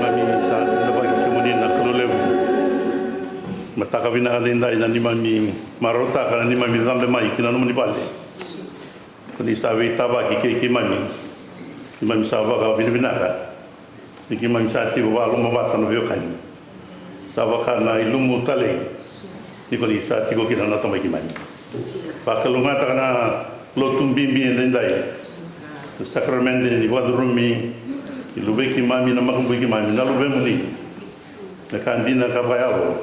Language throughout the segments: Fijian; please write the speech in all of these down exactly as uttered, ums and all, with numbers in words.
Keimami sa tadavaki kemuni na Kalou levu. Mataka vinaka edaidai na neimami marautaka na neimami cabe mai ki na nomuni vale. Ko ni sa veitavaki kei keimami. Keimami sa vakavinavinaka ni keimami sa tiko vakaloloma vata na veiwekani. Sa vaka na ilumu talei ni ko ni sa tiko kina na Tamai keimami. Vakalougatataka na lotu bibi edaidai. Na sakaramede ni vakacurumi ni luvei keimami, na makubui keimami, na luvemuni. Na ka dina ka vakayalo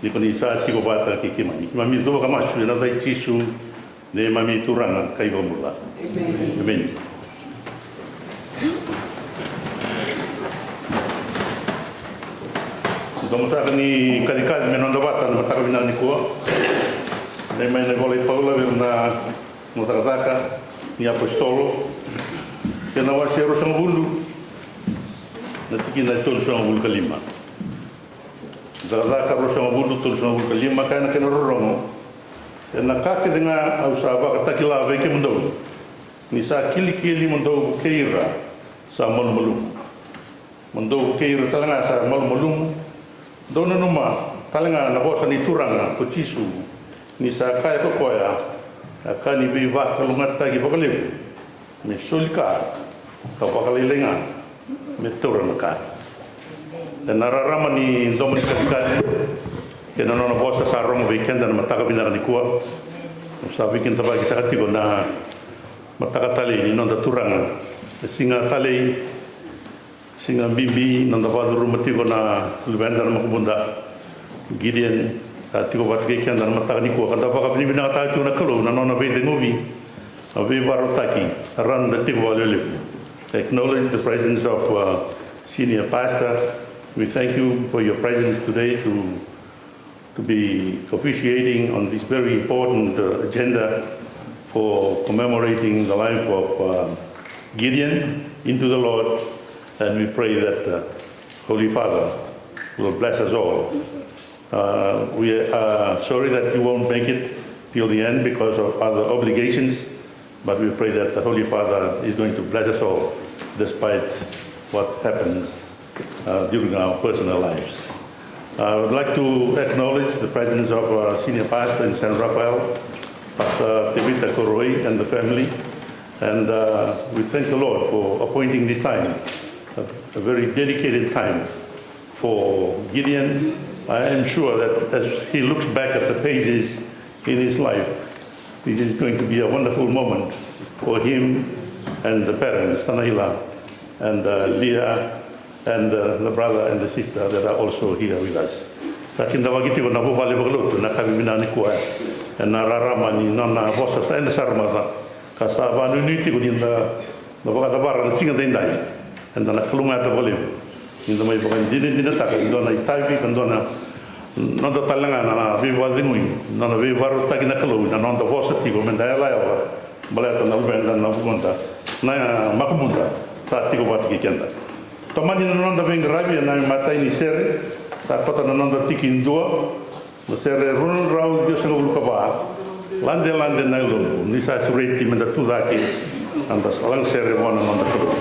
ni ko ni sa tiko vata kei keimami. Keimami cuva ka masu ena yaca i Jisu, neimami Turaga ka iVakabula. Emeni. Domo saka ni kacikaci me noda vata na mataka vinaka nikua. Nei mai na ivola i Paula vei ira na Cakacaka ni Apositolo, kena wase e ruasagavulu, na tikina e tolusagavulu ka lima. Cakacaka ruasagavulu, tolusagavulu ka lima, kaya na kena rorogo: Ena ka kece ga au sa vakatakila vei kemudou, ni sa kilikili mo dou vukei ira sa malumalumu, mo dou vukei ira tale ga sa malumalumu. Dou nanuma tale ga na vosa ni Turaga ko Jisu, ni sa kaya ko koya, a ka ni veivakalougatataki vakalevu me soli ka, ka vakalailai ga me taura na ka. Ena rarama ni domo ni kacikaci kei na nona vosa sa rogo vei keda na mataka vinaka nikua. Sa veikidavaki saka tiko na mataka talei ni noda Turaga. E siga talei, siga bibi, noda vakacuruma tiko na luveda na makubuda Gideon, sa tiko vata kei keda na mataka nikua, ka da vakavinavinakataka tiko na Kalou na nona veiceguvi, na veivakarautaki, na rawa ni da tiko vakalevulevu. Acknowledge the presence of, uh, Senior Pastor. We thank you for your presence today to to be officiating on this very important, uh, agenda for commemorating the life of, uh, Gideon into the Lord, and we pray that, uh, Holy Father will bless us all. Uh, we are sorry that you won't make it till the end because of other obligations, but we pray that the Holy Father is going to bless us all despite what happens, uh, during our personal lives. I would like to acknowledge the presence of our senior pastor in San Rafael, Pastor Tevita Koroi and the family, and, uh, we thank the Lord for appointing this time, a, a very dedicated time for Gideon. I am sure that as he looks back at the pages in his life, it is going to be a wonderful moment for him and the parents, Tanaila and, uh, Leah, and, uh, the brother and the sister that are also here with us. Sa kidavaki tiko na vuvale vakalotu na kavi vinaka nikua, ena rarama ni nona vosa sa eda sara mada, ka sa vanuinui tiko ni da na vakacavara na siga daidai. Eda na kalougata vakalevu ni da mai vakadinadinataka e dua na itavi ka dua na noda tale ga na veivakacegui, na nona veivakarautaki na Kalou na noda vosa tiko me da yalayala baleta na luveda, na vugoda, na makubuda sa tiko vata kei keda. Tomani na noda veiqaravi ena imatai ni sere, sa koto na noda tiki dua, na sere rua na drau ciwasagavulu ka va, Lade Lade na Yaloqu. Ni sa sureti me da tucake, eda sa lagasere vua na noda Kalou.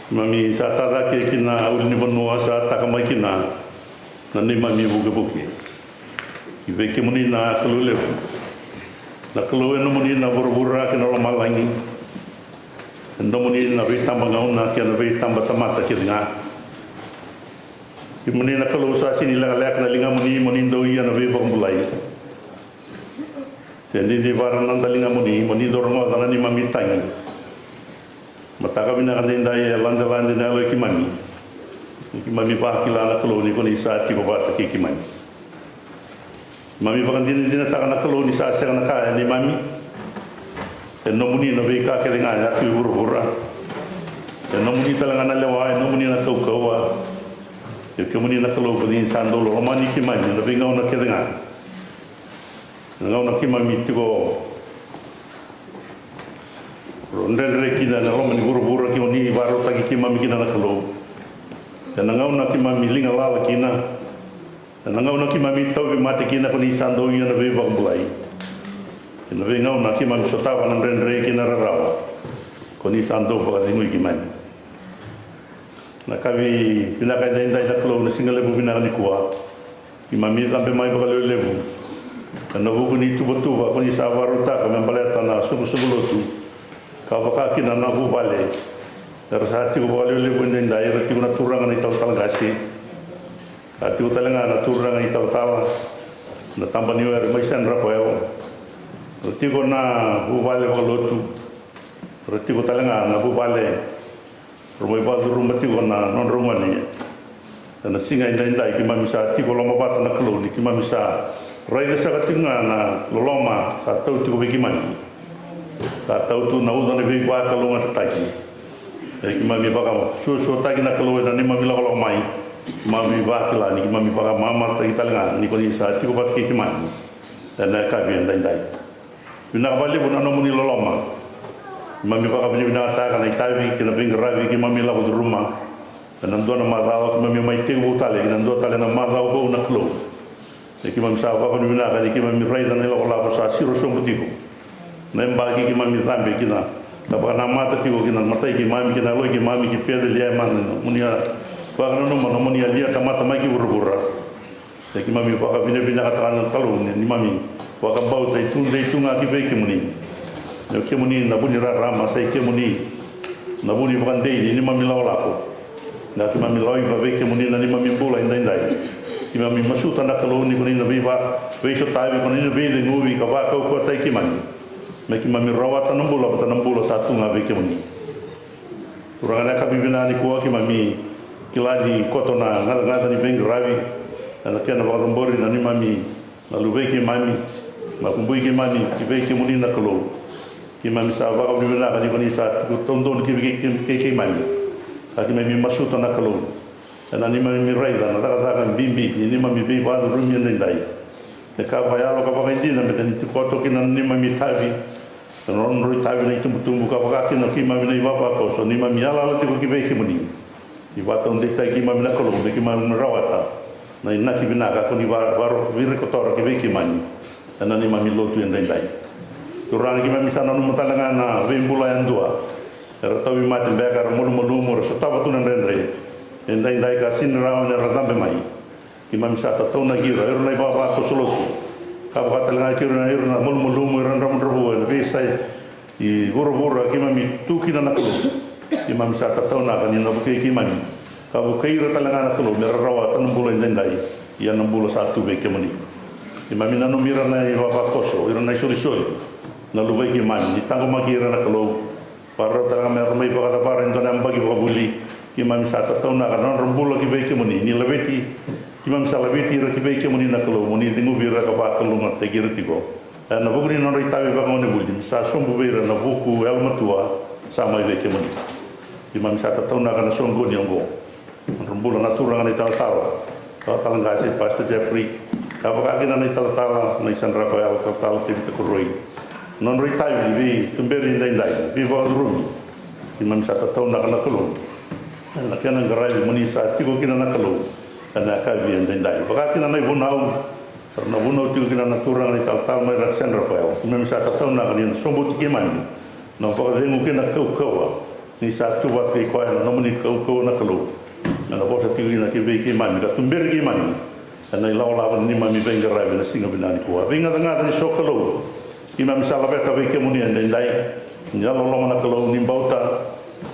Keimami sa tacake ki na ulunivanua sa taka mai kina na neimami vukevuke. Ki vei kemuni na Kalou levu, na Kalou e nomuni na vuravura kei na lomalagi. E nomuni na veitabagauna kei na veitabatamata kece ga. Kemuni na Kalou sa sega ni lekaleka na ligamuni mo ni dau ia na veivakabulai. Se didi vara na noda ligamuni mo ni dau rogoca na neimami tagi. Mataka vinaka edaidai e ladelade na yalo i keimami. Ni keimami vakila na Kalou ni ko ni sa tiko vata kei keimami. Keimami vakadinadinataka na Kalou ni sa sega na ka e neimami. E nomuni na veika kece ga e tu e vuravura. E nomuni tale ga na lewa, e nomuni na kaukauwa. E kemuni na Kalou ko ni sa dau lomani keimami na veigauna kece ga. Na gauna keimami tiko dredre kina na loma ni vuravura, ke o ni vakarautaki keimami kina na Kalou. Ena gauna keimami liga lala kina, ena gauna keimami tauvimate kina, ko ni sa dau ia na veivakabulai. Ena veigauna keimami sotava na dredre kei na rarawa, ko ni sa dau vakacegui keimami. Na kavi vinaka edaidai na Kalou, na siga levu vinaka nikua. Keimami cabe mai vakalevulevu ena vuku ni tuvatuva ko ni sa vakarautaka me baleta na soqosoqo lotu, ka vaka kina na vuvale era sa tiko vakalevulevu edaidai, era tiko na turaga na italatala qase, ka tiko tale ga na turaga italatala na taba ni were mai San Rafael. Era tiko na vuvale vakalotu, era tiko tale ga na vuvale ra mai vakacuruma tiko na nodra gone. Ena siga edaidai keimami sa tiko lomavata na Kalou, ni keimami sa raica saka tiko ga na loloma sa tau tiko vei keimami. Sa tau tu na uca ni veivakalougatataki. E keimami vakasuasuataki na Kalou ena neimami lakolako mai. Keimami vakila ni keimami vakamamatataki tale ga ni ko ni sa tiko vata kei keimami ena yakavi edaidai. Vinaka vakalevu na nomuni loloma. Keimami vakavinavinakataka na itavi kei na veiqaravi keimami lako curuma. Ena dua na macawa keimami mai tekivu tale ki na dua tale na macawa vou na Kalou. E keimami sa vakavinavinaka ni keimami raica na ilakolako sa siro sobu tiko. Na yabaki keimami cabe kina, ka vakanamata tiko ki na matai keimami kei na yaloi keimami ki Peceliema, na nomuni a vakananuma na nomuni a lia tamata mai ki vuravura. E keimami vakavinavinakataka na Kalou ni neimami vakabauta e tudei tu ga ki vei kemuni. Ni o kemuni na vu ni rarama, sa i kemuni na vu ni vakadei ni neimami lakolako. Na keimami laiva vei kemuni na neimami bula edaidai. Keimami masuta na Kalou ni ko ni na veiva, veisotavi, ko ni na veiceguvi ka vakaukauwataki keimami. Me keimami rawata na bula vata na bula sa tu ga vei kemuni. Turaga, na yakavi vinaka nikua keimami kila ni koto na gacagaca ni veiqaravi ena kena vakacabori na neimami, na luvei keimami, na kubui keimami ki vei kemuni na Kalou. Keimami sa vakavinavinaka ni ko ni sa tiko taudonu ki vei kei, kei, kei keimami. Ka keimami masuta na Kalou ena neimami raica na cakacaka bibi ni neimami veivakacurumi edaidai. E ka vakayalo ka vakaidina me tani tikoto kina na neimami itavi, na nodrau itavi na itubutubu, ka vaka kina keimami na ivavakoso, neimami yalayala tiko ki vei kemuni. Ni vakataudeitaki keimami na Kalou me keimami rawata na inaki vinaka ko ni va, varo, virikotora ki vei keimami ena neimami lotu edaidai. Turaga, keimami sa nanuma tale ga na veibula yadua. Era tauvimate beka, era malumalumu, era sotava tu na dredre edaidai ka sega ni rawa ni ra cabe mai. Keimami sa tataunaki ira, ira na ivavakoso lotu. Ka vaka tale ga kei ira na, ira na malumalumu, ira na dravudravua ena veiyasai i vuravura keimami tu kina na Kalou. Keimami sa tataunaka ni na vukei keimami. Ka vukei ira tale ga na Kalou me ra rawata na bula edaidai, ia na bula sa tu vei kemuni. Keimami nanumi ira na ivavakoso, ira na isolisoli, na luvei keimami, ni taqomaki ira na Kalou. Vakarau tale ga me ra mai vakacavara e dua na yabaki vakavuli. Keimami sa tataunaka na nodra bula ki vei kemuni. Ni laveti, keimami sa laveti ira ki vei kemuni na Kalou, mo ni ceguvi ira ka vakalougatataki ira tiko. Ena vuku ni nodra itavi vakagonevuli, ni sa sobu vei ira na vuku yalomatua sa mai vei kemuni. Keimami sa tataunaka na soqoni oqo. Nodra bula na turaga na italatala, talatala qase Pastor Jeffrey, ka vaka kina na italatala na iSan Rafael, talatala Tevita Koroi. Nodra itavi ni veituberi edaidai, veivakacurumi. Keimami sa tataunaka na Kalou ena kena qaravi mo ni sa tiko kina na Kalou ena yakavi edaidai. Vaka kina na ivunau era na vunau tiko kina na turaga na italatala mai San Rafael. Keimami sa tataunaka ni na sobuti keimami na vakacegu kei na kaukauwa. Ni sa tu vata kei koya na nomuni kaukauwa na Kalou, me na vosa tiko kina ki vei keimami ka tuberi keimami ena ilakolako ni neimami veiqaravi ena siga vinaka nikua. Veigacagaca ni sokalou keimami sa laveta vei kemuni edaidai. Ni yalololoma na Kalou, ni bauta,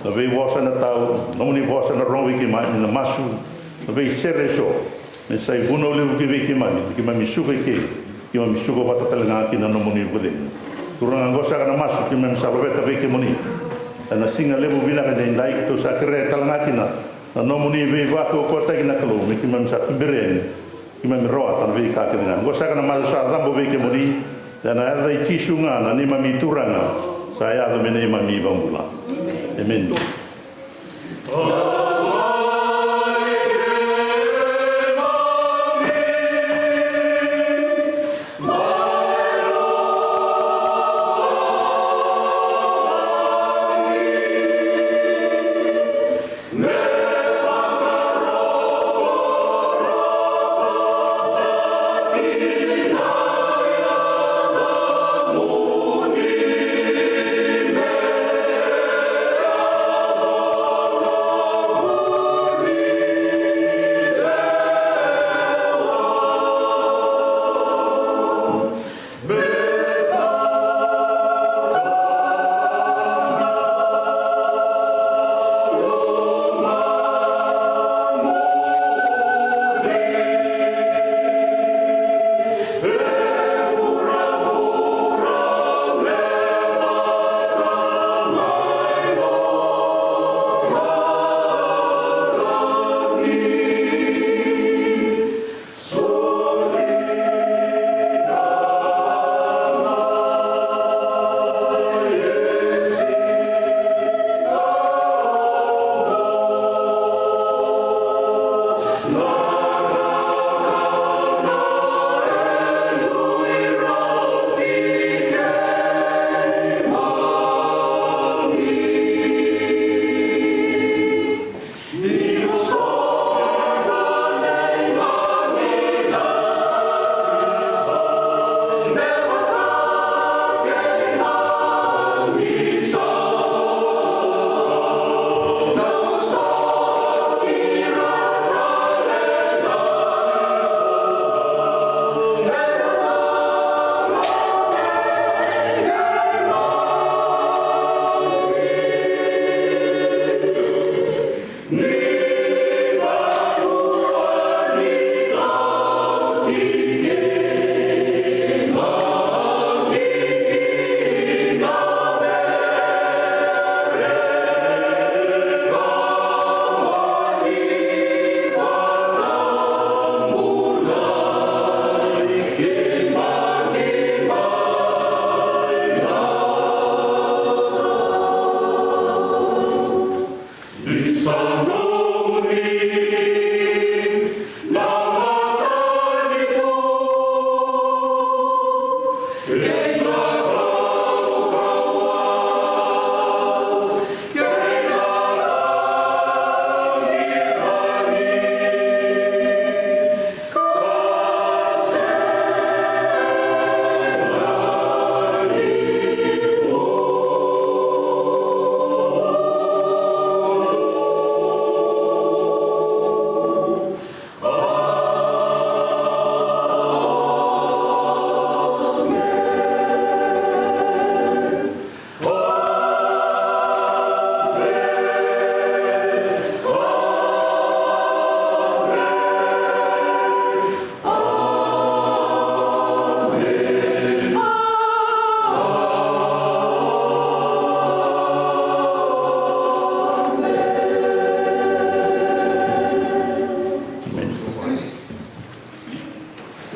na veivosa ena tau, nomuni vosa ena rogo vei keimami, na masu, na veisere eso, me sa ivunau levu ki vei keimami, me keimami suka i ke, keimami suka vata tale ga ki na nomuni vakacegu. Turaga, oqo saka na masu keimami sa laveta vei kemuni ena siga levu vinaka edaidai. Tou sa kerea tale ga kina na nomuni veivakaukauwataki na Kalou, me keimami sa tuberi yani, keimami rawata na veika kece ga. Oqo saka na masu sa cabo vei kemuni, ena yaca i Jisu ga na neimami Turaga sa yaco me neimami iVakabula. Emeni.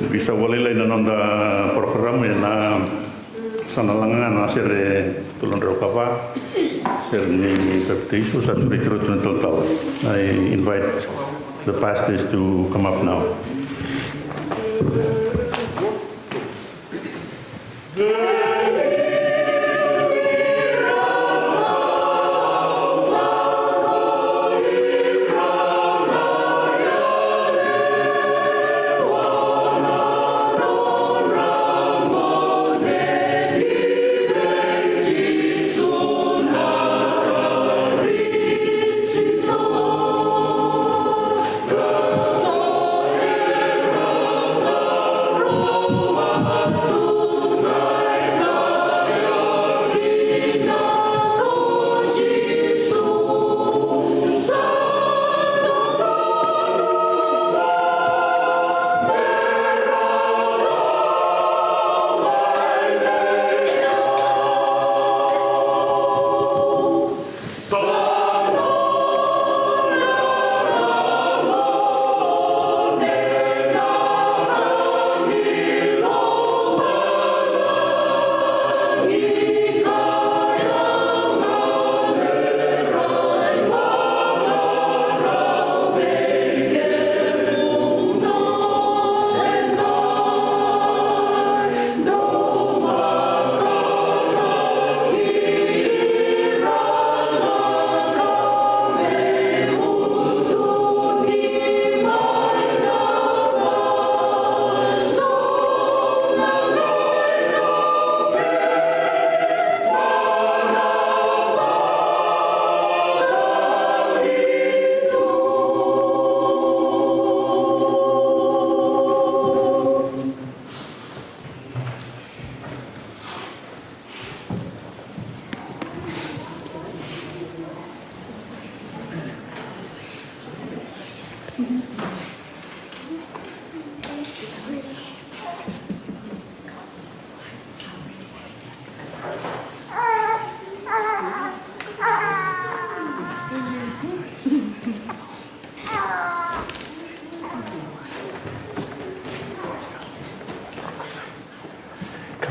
Veisau vakalailai na noda porokaramu ena sa na laga na sere tolu na drau ka va, sere ni papitaiso, sa sureti rau tu na talatala. I invite the pastors to come up now.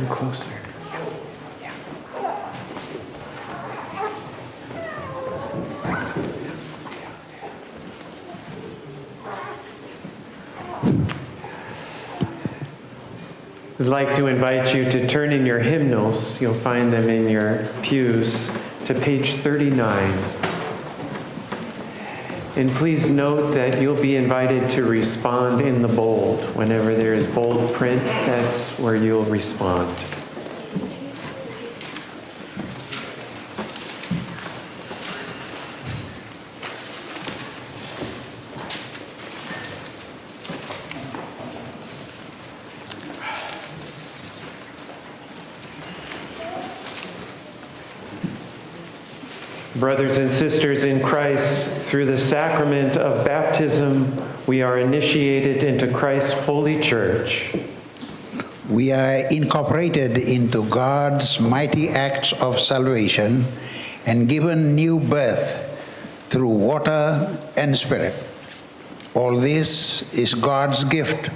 Closer. I'd like to invite you to turn in your hymnals, you'll find them in your pews, to page thirty-nine. And please note that you'll be invited to respond in the bold. Whenever there is bold print, that's where you'll respond. Brothers and sisters in Christ, through the sacrament of baptism, we are initiated into Christ's holy church. We are incorporated into God's mighty acts of salvation and given new birth through water and spirit. All this is God's gift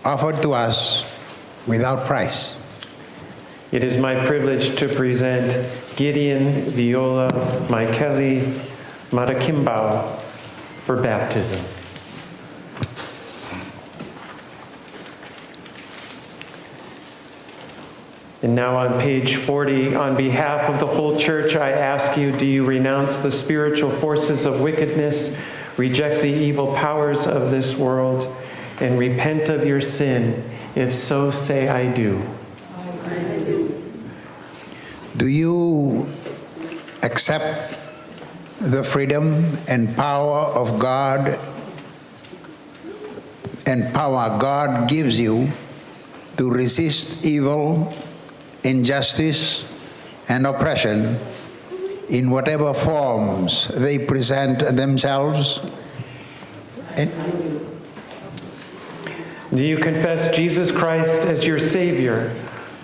offered to us without price. It is my privilege to present Gideon Viola Michaeli Matakimbau for baptism. And now on page forty, on behalf of the whole church, I ask you, do you renounce the spiritual forces of wickedness, reject the evil powers of this world, and repent of your sin? If so, say, "I do." Do you accept the freedom and power of God and power God gives you to resist evil, injustice, and oppression in whatever forms they present themselves? And do you confess Jesus Christ as your Savior,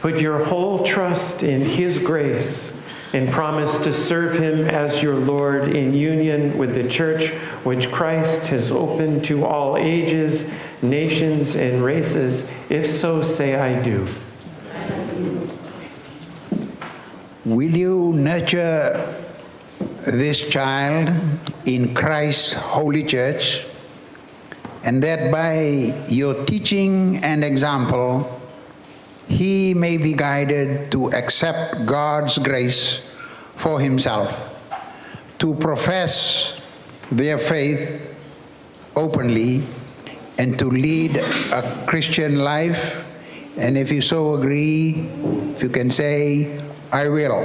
put your whole trust in His grace, and promise to serve Him as your Lord in union with the church which Christ has opened to all ages, nations, and races? If so, say, "I do." Will you nurture this child in Christ's holy church, and that by your teaching and example, he may be guided to accept God's grace for himself, to profess their faith openly, and to lead a Christian life? And if you so agree, if you can say, "I will."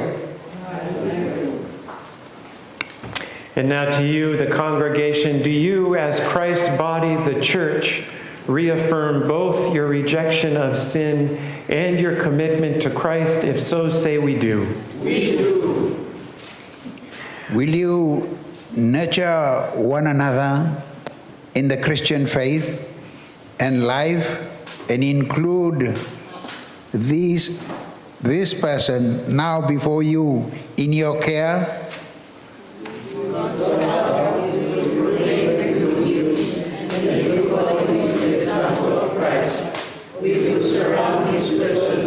And now to you, the congregation, do you, as Christ's body, the church, reaffirm both your rejection of sin and your commitment to Christ? If so, say, "We do." We do. Will you nurture one another in the Christian faith and life and include this, this person now before you in your care? We will surround this person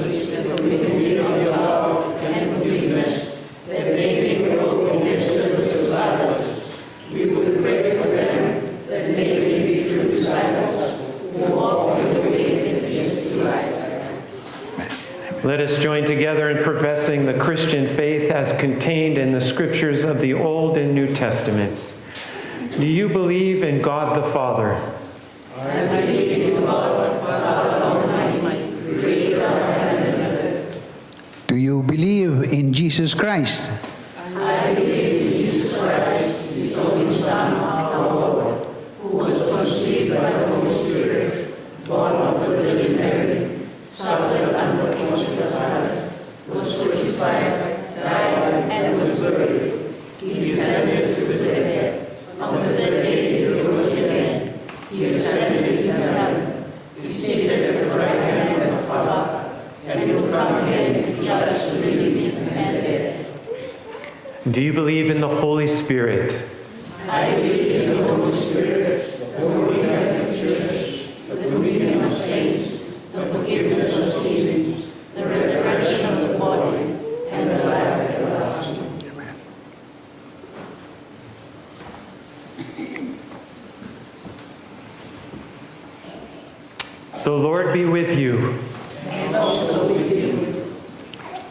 with the community of love and forgiveness that may be growing in the service of others. We will pray for them that they may be true disciples who walk in the way that leads to life. Let us join together in professing the Christian faith as contained in the scriptures of the Old and New Testaments. Do you believe in God the Father? I believe in God the Father Almighty, creator of heaven and earth. Do you believe in Jesus Christ? I believe in Jesus Christ, his only Son, our Lord, who was conceived by the Holy Spirit, born of the Virgin Mary, suffered under Pontius Pilate, was crucified, died, and was buried. He descended to the dead. On the third day he rose again. He ascended into heaven. He is seated at the right hand of the Father, and he will come again to judge the living and the dead. Do you believe in the Holy Spirit? I believe in the Holy Spirit, the Holy Catholic Church, the communion of saints, the forgiveness of sins, the resurrection The Lord be with you.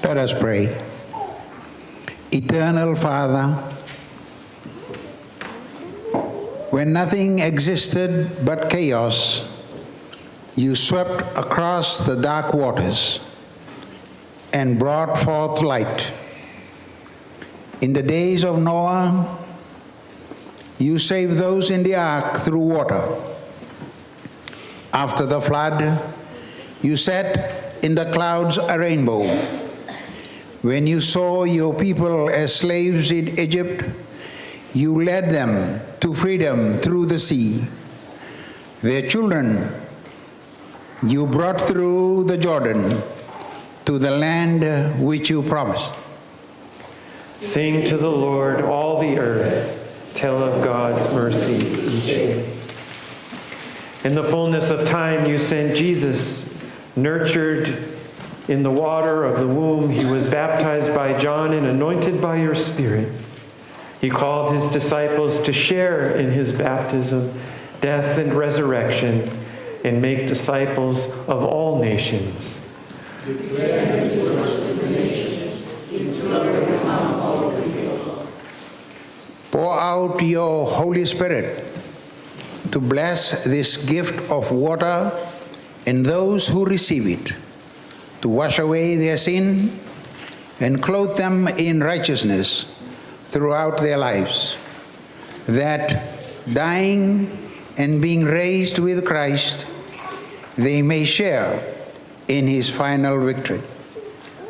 Let us pray. Eternal Father, when nothing existed but chaos, you swept across the dark waters and brought forth light. In the days of Noah, you saved those in the ark through water. After the flood, you set in the clouds a rainbow. When you saw your people as slaves in Egypt, you led them to freedom through the sea. Their children you brought through the Jordan to the land which you promised. Sing to the Lord, all the earth. Tell of God's mercy each day. In the fullness of time, you sent Jesus, nurtured in the water of the womb. He was baptized by John and anointed by your Spirit. He called his disciples to share in his baptism, death, and resurrection, and make disciples of all nations. Pour out your Holy Spirit to bless this gift of water in those who receive it, to wash away their sin and clothe them in righteousness throughout their lives, that, dying and being raised with Christ, they may share in his final victory.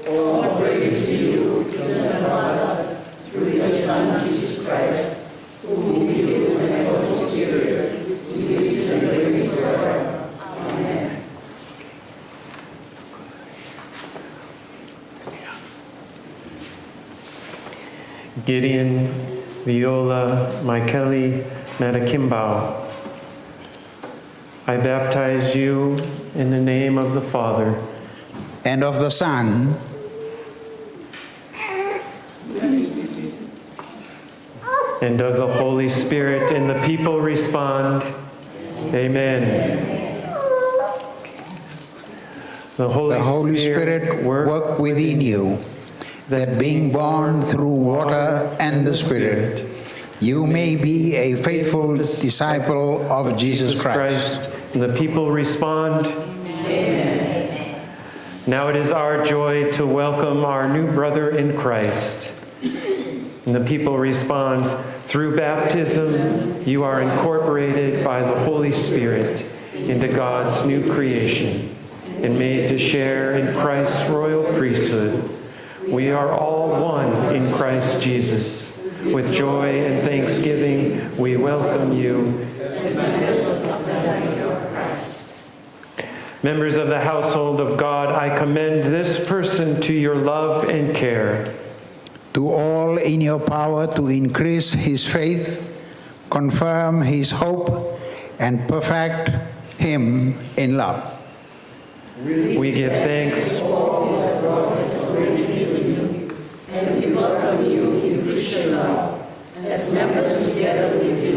All praise to you, eternal Father, through your Son, Jesus Christ, who with you and the Holy Spirit lives and reigns forever. Amen. Gideon, Viola, Michaeli, Matakimbau. I baptize you in the name of the Father. And of the Son. And of the Holy Spirit, and the people respond, "Amen." The Holy The Holy Spirit Spirit work work within you, that being born through water and the Spirit, you may be a faithful disciple of Jesus Christ. And the people respond, "Amen." Now it is our joy to welcome our new brother in Christ. And the people respond, "Through baptism, you are incorporated by the Holy Spirit into God's new creation and made to share in Christ's royal priesthood. We are all one in Christ Jesus. With joy and thanksgiving, we welcome you." Members of the household of God, I commend this person to your love and care. Do all in your power to increase his faith, confirm his hope, and perfect him in love. We give thanks. And we welcome you in Christian love, as members together with you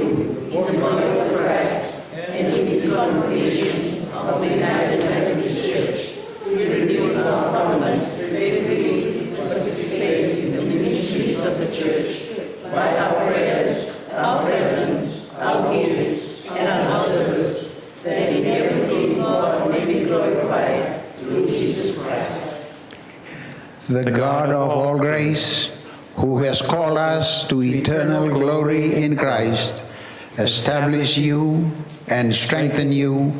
in the body of Christ and in this congregation of the United Methodist Church. We renew our covenant faithfully to participate in the ministries of the church by our prayers, our presence, our gifts, and our service, that in everything God may be glorified through Jesus Christ. The God of all grace, who has called us to eternal glory in Christ, establish you and strengthen you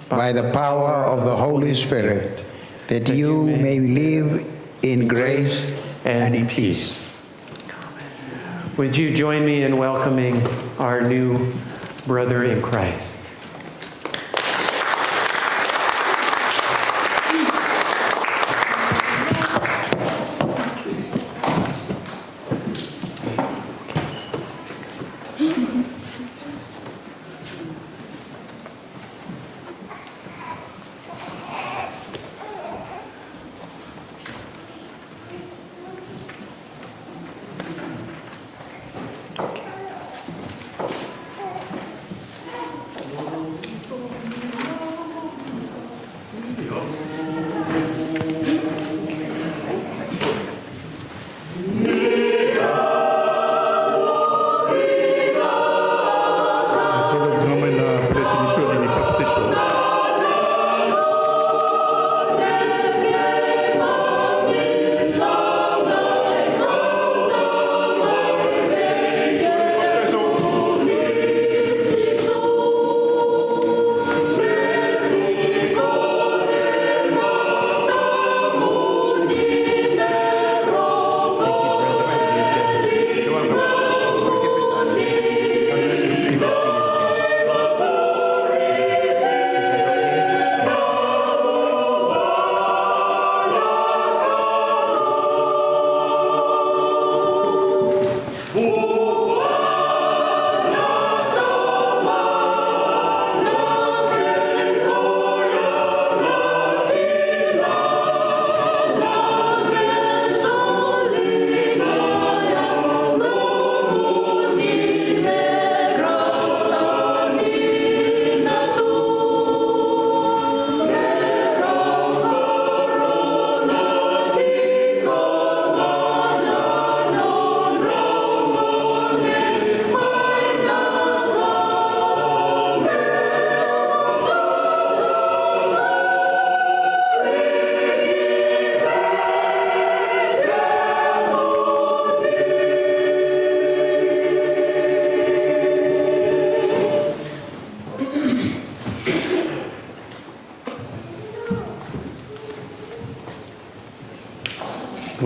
by the power of the Holy Spirit, that you may live in grace and in peace. Would you join me in welcoming our new brother in Christ?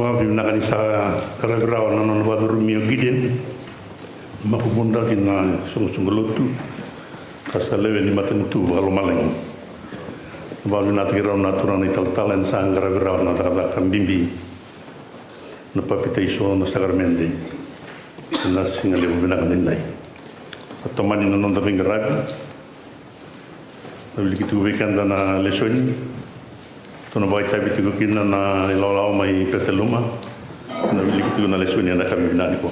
Vakavinavinaka ni sa qaravi rawa na nona vakacurumi o Gideon Makubuda ki na soqosoqo lotu, ka sa lewe ni matanitu vakalomalagi. Vakavinavinakataki rau na turaga na italatala ena sa qaravi rawa na cakacaka bibi na papitaiso na sakaramede ena siga levu vinaka nikua. Ka tomani na noda veiqaravi. Na wiliki tiko vei keda na lesoni. Tou na vakaitavi tiko kina na ilawalawa mai Petaluma. Na wiliki tiko na lesoni ena yakavi vinaka nikua.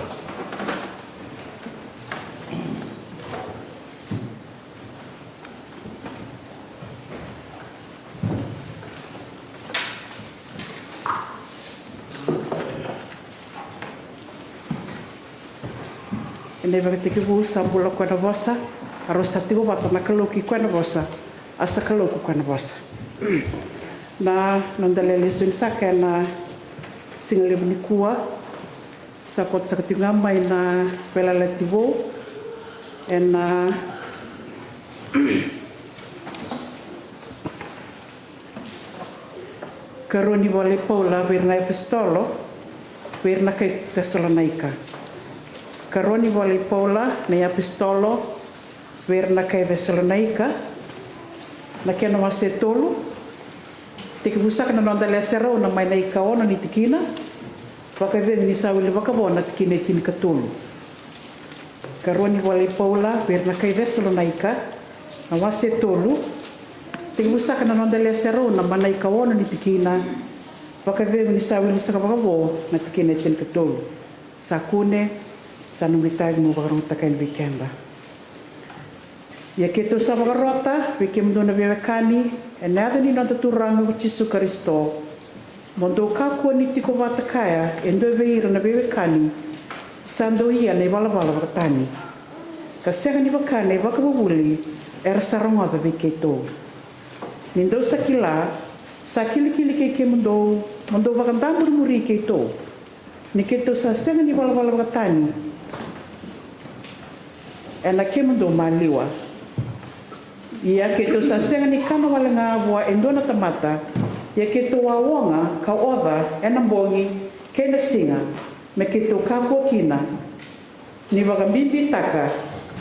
Ena ivakatekivu sa bula koya na vosa, a rau sa tiko vata na Kalou ki koya na vosa, a sa Kalou ko koya na vosa. Na noda lele lesoni saka ena siga levu nikua, sa koto saka tiko ga mai na Veiyalayalati Vou, ena Karua ni vola i Paula vei ira na iapositolo, vei ira na kai Cesalonaika. Karua ni vola i Paula na iapositolo vei ira na kai Cesalonaika, na kena wase tolu, tekivu saka na noda lese rau na mai na ikaono ni tikina, vakacegu ni sa wili vakavo na tikina e tinikatolu. Karua ni vola i Paula vei ira na kai Cesalonaika, na wase tolu, tekivu saka na noda lese rau na mai na ikaono ni tikina, vakacegu ni sa wili saka vakavo na tikina e tinikatolu. Sa kune, sa noqu itavi meu vakarogotakani vei keda. Ia keitou sa vakarota vei kemudou na veiwekani, ena yaca ni noda Turaga ko Jisu Karisito, mo dou kakua ni tiko vata kaya e dua vei ira na veiwekani sa dau ia na ivalavala vakatani, ka sega ni vaka na ivakavuvuli era sa rogoca vei keitou. Ni dou sa kila, sa kilikili kei kemudou mo dou vakadamurimuri keitou, ni keitou sa sega ni valavala vakatani ena kemudou maliwa. Ia keitou sa sega ni kana wale ga vua e dua na tamata, ia keitou a oga ka oca ena bogi kei na siga, me keitou kakua kina ni vakabibitaka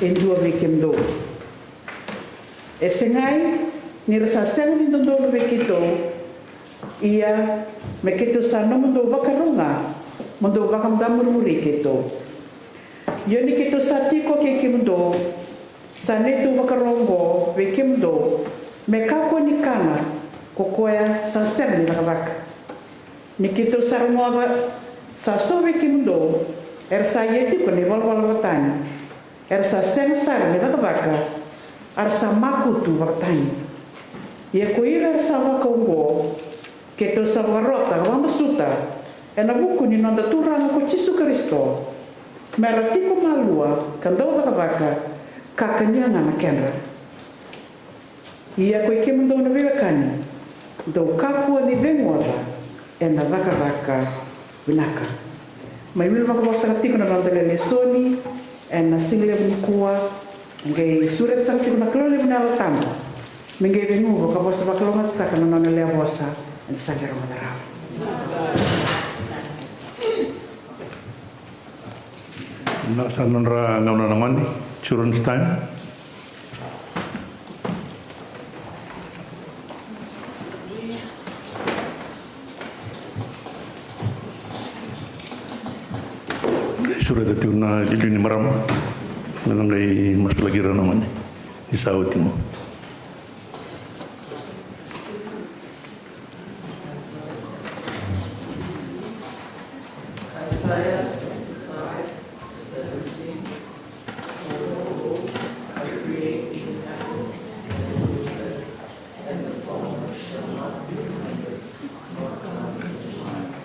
e dua vei kemudou. E segai ni ra sa sega ni dodonu vei keitou, ia me keitou sa nomudou vakarau ga mo dou vakadamurimuri keitou. Ia ni keitou sa tiko kei kemudou, sa neitou vakarau oqo vei kemudou, me kakua ni kana ko koya sa sega ni cakacaka. Ni keitou sa rogoca sa so vei kemudou era sa ia tiko na ivalavala vakatani, era sa sega sara ni cakacaka, a ra sa makutu vakatani. Ia ko ira era sa vakaoqo, keitou sa vakarota ka vakamasuta ena vuku ni noda Turaga ko Jisu Karisito, me ra tiko malua ka dau cakacaka, ka kania ga na kedra. Ia ko i kemudou na veiwekani, dou kakua ni ceguoca ena cakacaka vinaka. Mai wili vakavosa saka tiko na noda lele lesoni ena siga levu nikua, e qai sureta saka tiko na Kalou levu na Yalo Tabu me qai ceguva ka vosa vakalougatataka na nona lewe vosa ena sa qai rogoca rawa. Na sa nodra gauna na gone, children's time. Sureta tiko na iliuliu ni marama, na qai masulaki ira na gone ni sa oti mo. Isaiah sixty-five, seventeen. For behold, I create new heavens and new earth, and the former shall not be remembered, nor come into mind.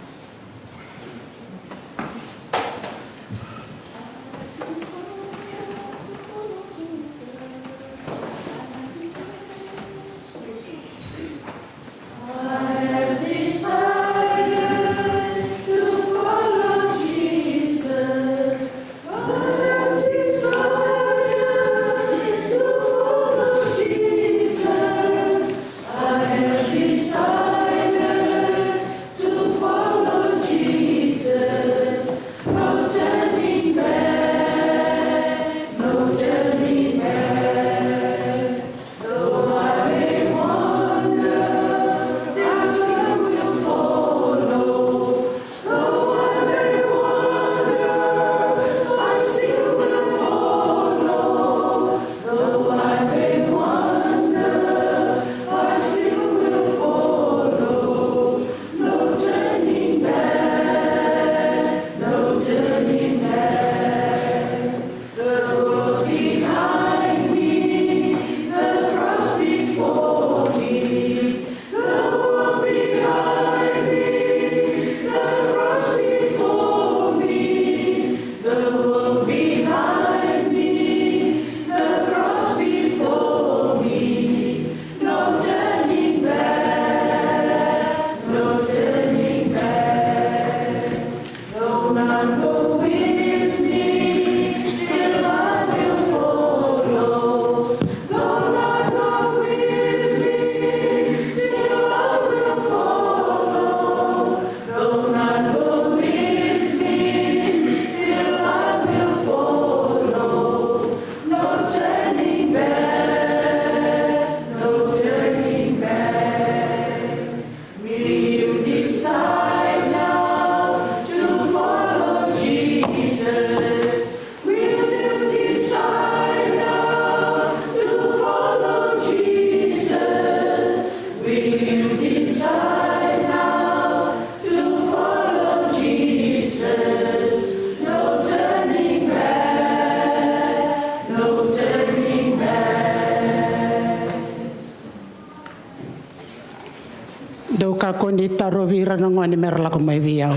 Taro vei ira na gone me ra lako mai vei au.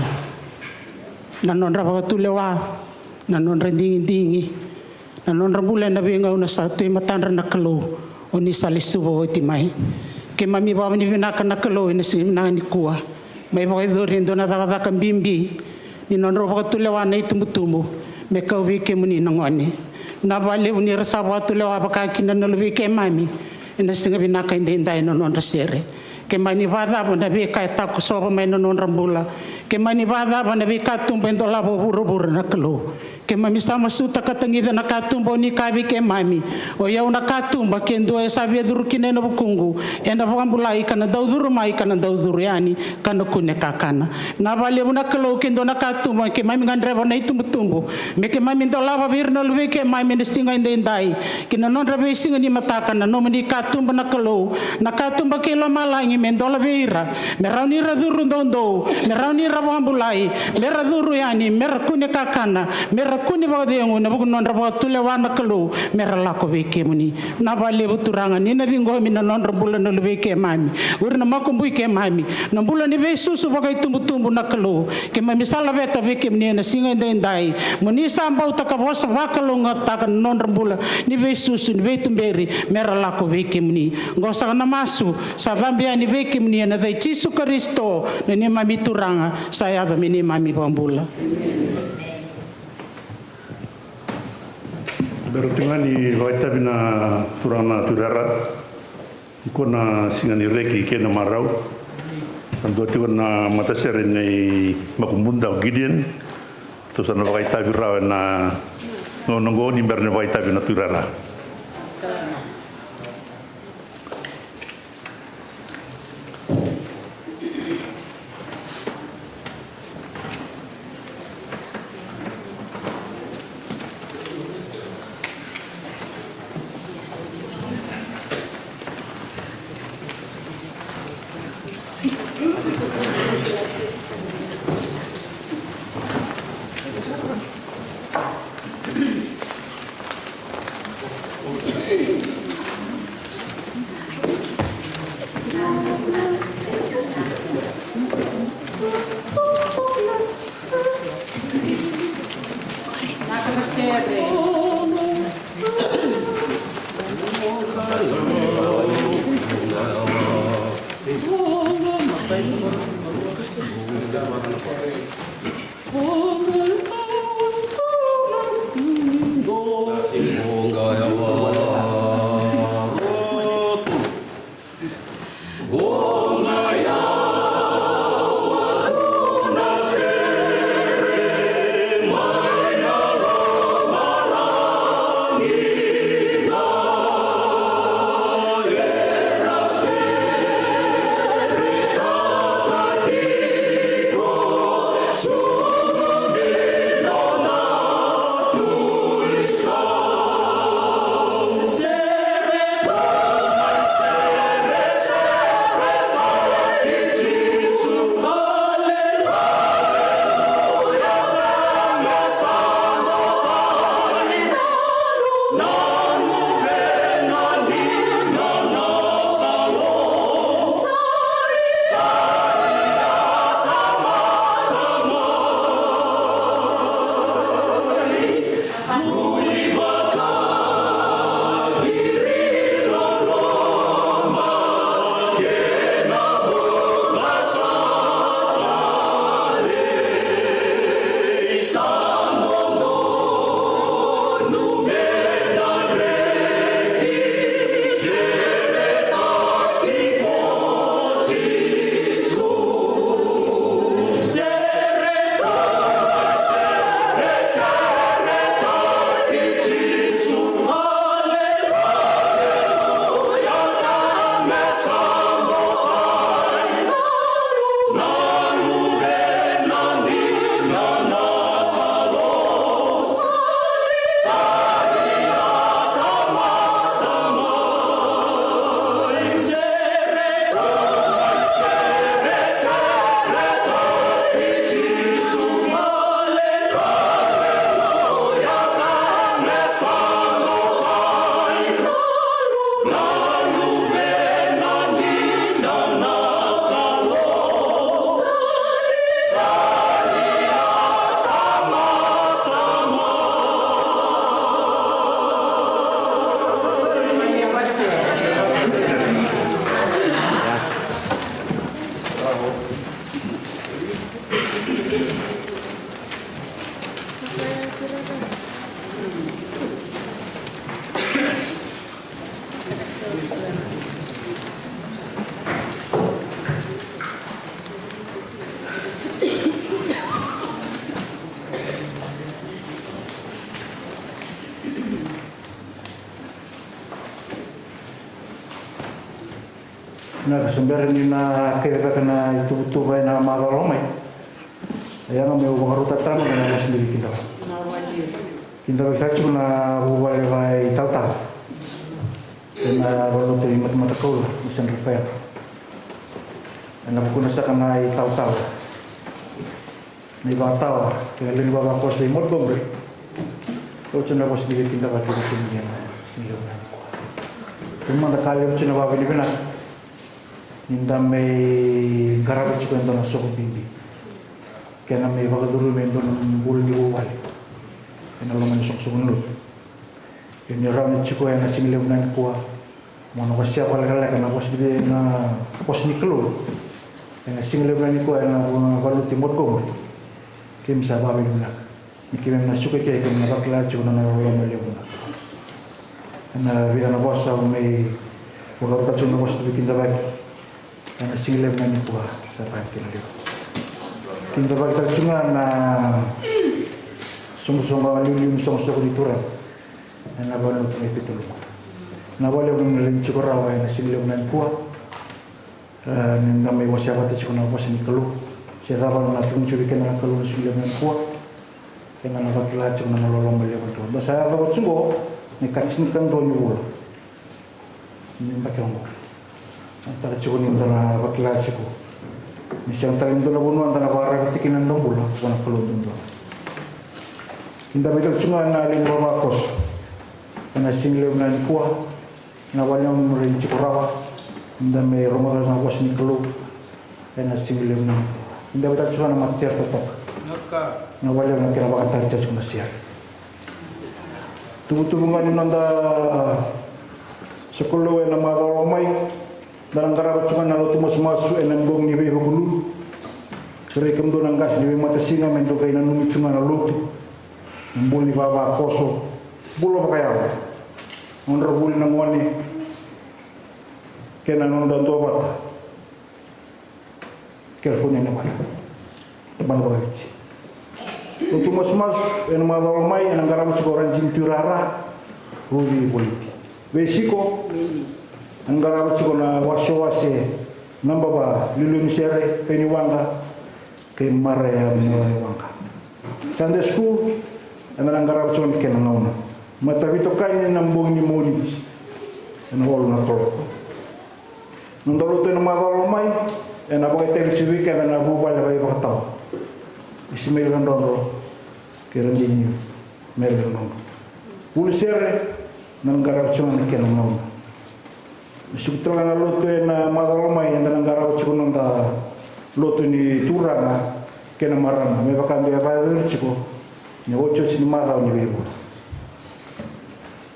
Na nodra vakatulewa, na nodra digidigi, na nodra bula ena veigauna sa tu e matadra na Kalou, o ni sa lesuva oti mai. Keimami vakavinavinaka na Kalou ena siga vinaka nikua. Mai vakayacori e dua na cakacaka bibi ni nodrau vakatulewa na itubutubu me kau vei kemuni na gone. Vinaka vakalevu ni ra sa vakatulewa vaka kina na luvei keimami ena siga vinaka edaidai na nodra sere. Keimami vakacava na veika e takosova mai na nodra bula? Keimami vakacava na veikatuba e dolava o vuravura na Kalou? Keimami sa masuta ka tagica na katuba o ni kaya vei keimami, o i au na katuba, ke dua e sa via curu kina ena vukuqu, ena vakabulai, ka na dau curu mai, ka na dau curu yani, ka na kune kakana. Vinaka vakalevu na Kalou, ke dua na katuba keimami gadreva na itubutubu me keimami dolava vei ira na luvei keimami ena siga edaidai ki na nodra veisiga ni mataka, na nomuni katuba na Kalou, na katuba kei lomalagi, me dola vei ira, me rawa ni ra curu doudou, me rawa ni ra vakabulai, me ra curu yani, me ra kune kakana, me ra kune vakacegu ena vuku ni nodra vakatulewa na Kalou, me ra lako vei kemuni. Vinaka vakalevu Turaga ni na ciqomi na nodra bula na luvei keimami, o ira na makubui keimami, na bula ni veisusu vakaitubutubu na Kalou. Keimami sa laveta vei kemuni ena siga edaidai, mo ni sa bauta ka vosa vakalougatataka na nodra bula ni veisusu, ni veituberi, me ra lako vei kemuni. Oqo saka na masu sa cabe yani vei kemuni ena yaca i Jisu Karisito, na neimami Turaga, sa yaco me neimami iVakabula. Bera tiko ga ni vakaitavi na turaga na Tui Rara. Nikua na siga ni reki kei na marau. Sa dua tiko na matasere nei Makubuda, o Gideon. Tou sa na vakaitavi rawa ena gauna oqo ni bera ni vakaitavi na Tui Rara. Na ka se bera ni na kaci cake na ituvatuva ena macawa lako mai. Ia ga meu vakarota tale mada na vosa ni veikidavaki. Kidavaki tale tiko na vuvale vakaitalatala ena valenilotu i Matamata Koula, i San Rafael. Ena vukuna saka na italatala na ivakatawa kei na lewe ni vavakoso i Montgomery. Oti na vosa ni veikidavaki vei kemuni ena siga levu nikua. Kemuni mada ka levu tiko na vakavinavinaka ni da mai qarava tiko e dua na soko bibi, kena mai vakacurumi e dua na bula ni vuvale ena loma ni soqosoqo ni lotu. Ia ni rawa ni tiko ena siga levu nikua mo na wasea vakalekaleka na vosa ni, na vosa ni Kalou ena siga levu nikua ena valenilotu i Montgomery. Keimami sa vakavinavinaka ni keimami na suka eke, keimami na vakila tiko na nona loloma levu. Ena vica na vosa au mai vakarota tiko na vosa ni veikidavaki ena siga levu nikua, sa vaka kina levu. Kidavaki tale tiko ga na soqosoqo, liuliu ni soqosoqo ni Turaga ena valenilotu mai Petaluma. Na vakalevu ni na lai tiko rawa ena siga levu nikua. E, ni da mai wasea vata tiko na vosa ni Kalou, se cava na tukuna tiko vei keda na Kalou ena siga levu nikua. Keda na vakila tiko na nona loloma levu. Da sa yacova tiko ni ka tinikadua ni vula ni yabaki oqo. Sa tara tiko ni da na vakila tiko ni sega tale ni dua na vanua da na vakararavi tiko kina na noda bula vua na Kalou duadua. Kidavaki tale tiko ga na lewe ni vavakoso ena siga levu nikua. Na vakalevu ni na lai tiko rawa ni da mai rogoca na vosa ni Kalou ena siga levu nikua. Kidavaki tale tiko ga na matasere totoka. Na vakalevu na kena vakatari tale tiko na sere. Tuvatuva ga ni noda sokalou ena macawa lako mai, da na qarava tiko ga na lotu masumasu ena bogi ni Veivakalulu. Kerei kemudou na qase ni veimatasiga me dokai nanumi tiko ga na lotu, na bula ni vavakoso, bula vakayago, nodra vuli na gone kei na noda duavata. California na vale. Tabana vakaviti. Lotu masumasu ena macawa lako mai ena qarava tiko o Rajini Tuirara, Ruvi Voliti. Veisiko ena qarava tiko na wasewase naba va, Liliu ni Sere, Peni Waqa kei Maraya Murae Waqa. Sunday school ena na qarava tiko na kena gauna. Mataveitokani na bogi ni Moniti ena walu na kaloko. Noda lotu ena macawa lako mai ena vakaitavi tiko vei keda na vuvale vakaivakatawa, Isimeli Radrodro kei Radini Meri Radrodro. Vuli sere na qarava tiko na kena gauna. Me suka tale ga na lotu ena macawa lako mai, eda na qarava tiko noda lotu ni turaga kei na marama, me vaka e vakayacori tiko na iotioti ni macawa ni veivula.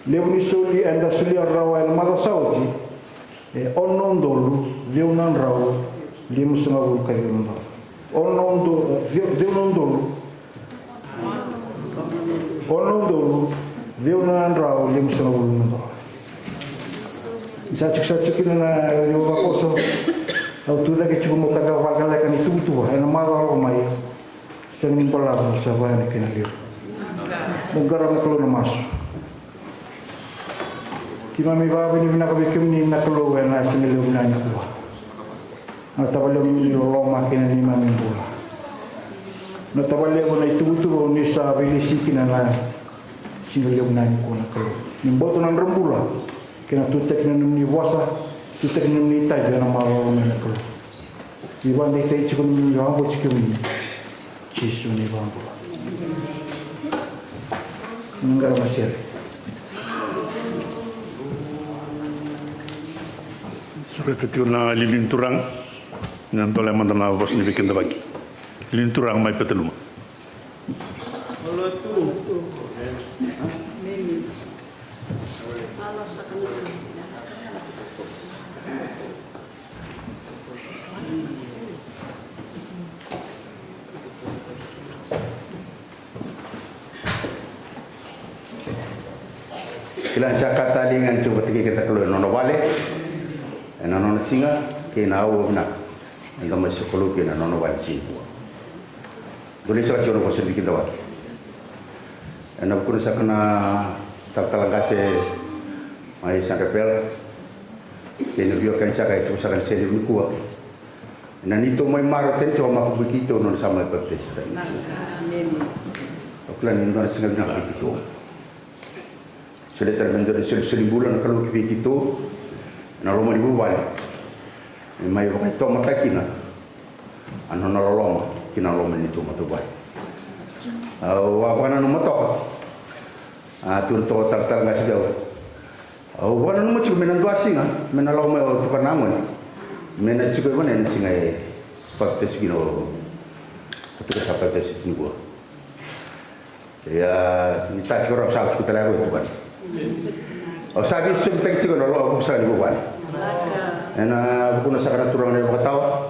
Levu ni soli eda solia rawa ena macawa sa oti e ono na udolu ciwa na drau limasagavulu ka ciwa na dola. Ono na udolu, ciwa, ciwa na udolu, ono na udolu ciwa na drau limasagavulu na dola. Ni sa tiko, sa tiko kina na lewe ni vavakoso, au tucake tiko meu kacivaka vakalekaleka na ituvatuva ena macawa lako mai. Sega ni balavu, sa vaya na kena levu. Mo qarava na Kalou na masu. Keimami vakavinavinaka vei kemuni na Kalou ena siga levu nikua. Na tavalevu ni loloma kei na neimami bula. Na tavalevu na ituvatuva ni sa veilesi kina na siga levu nikua na Kalou. Ni bauta na nodra bula kei na tutaki na nomuni vosa, tutaki na nomuni itavi ena macawa lako mai na Kalou. Ni vakadeitaki tiko na nomuni vakabauti kemuni. Jisu ni vakabula. Ni qarava sere. Sureta tiko na liuliu ni turaga. Na dole mada na vosa ni veikidavaki. Liuliu ni turaga mai Petaluma. Kila ni sa ka talei ga ni tiko vata kei keda na Kalou ena nona vale, ena nona siga, kei na aua vinaka eda mai sokalou kina ena nona vale tiko. Dou lai saka tiko na vosa ni veikidavaki. Ena vukuna saka na talatala qase mai San Rafael. kei na veiwekani saka e tuku saka ni sere nikua. Na neitou mai marautaki tiko, makavu vei keitou na nona sa mai papitaisotaki. Au kila ni dua na siga vinaka vei keitou. Solia tale me dua na isolisoli bula na Kalou ki vei keitou ena loma ni vuvale, me mai vakaitomataki kina a nona loloma ki na loma ni neitou matavuvale. Au a vakananuma toka, a tu na toka talatala ga se dau. Au vakananuma tiko me na dua siga me na lako mai o tukana na gone, me na tiko e vanua ena siga e papitaiso kina o tukana sa papitaiso tiko nikua. Ia ni ta tiko rawa sa tiko tale ga o tukana. Au sa veisosomitaki tiko ena loma vuku saka ni vuvale. Ena vukuna saka na turaga na ivakatawa.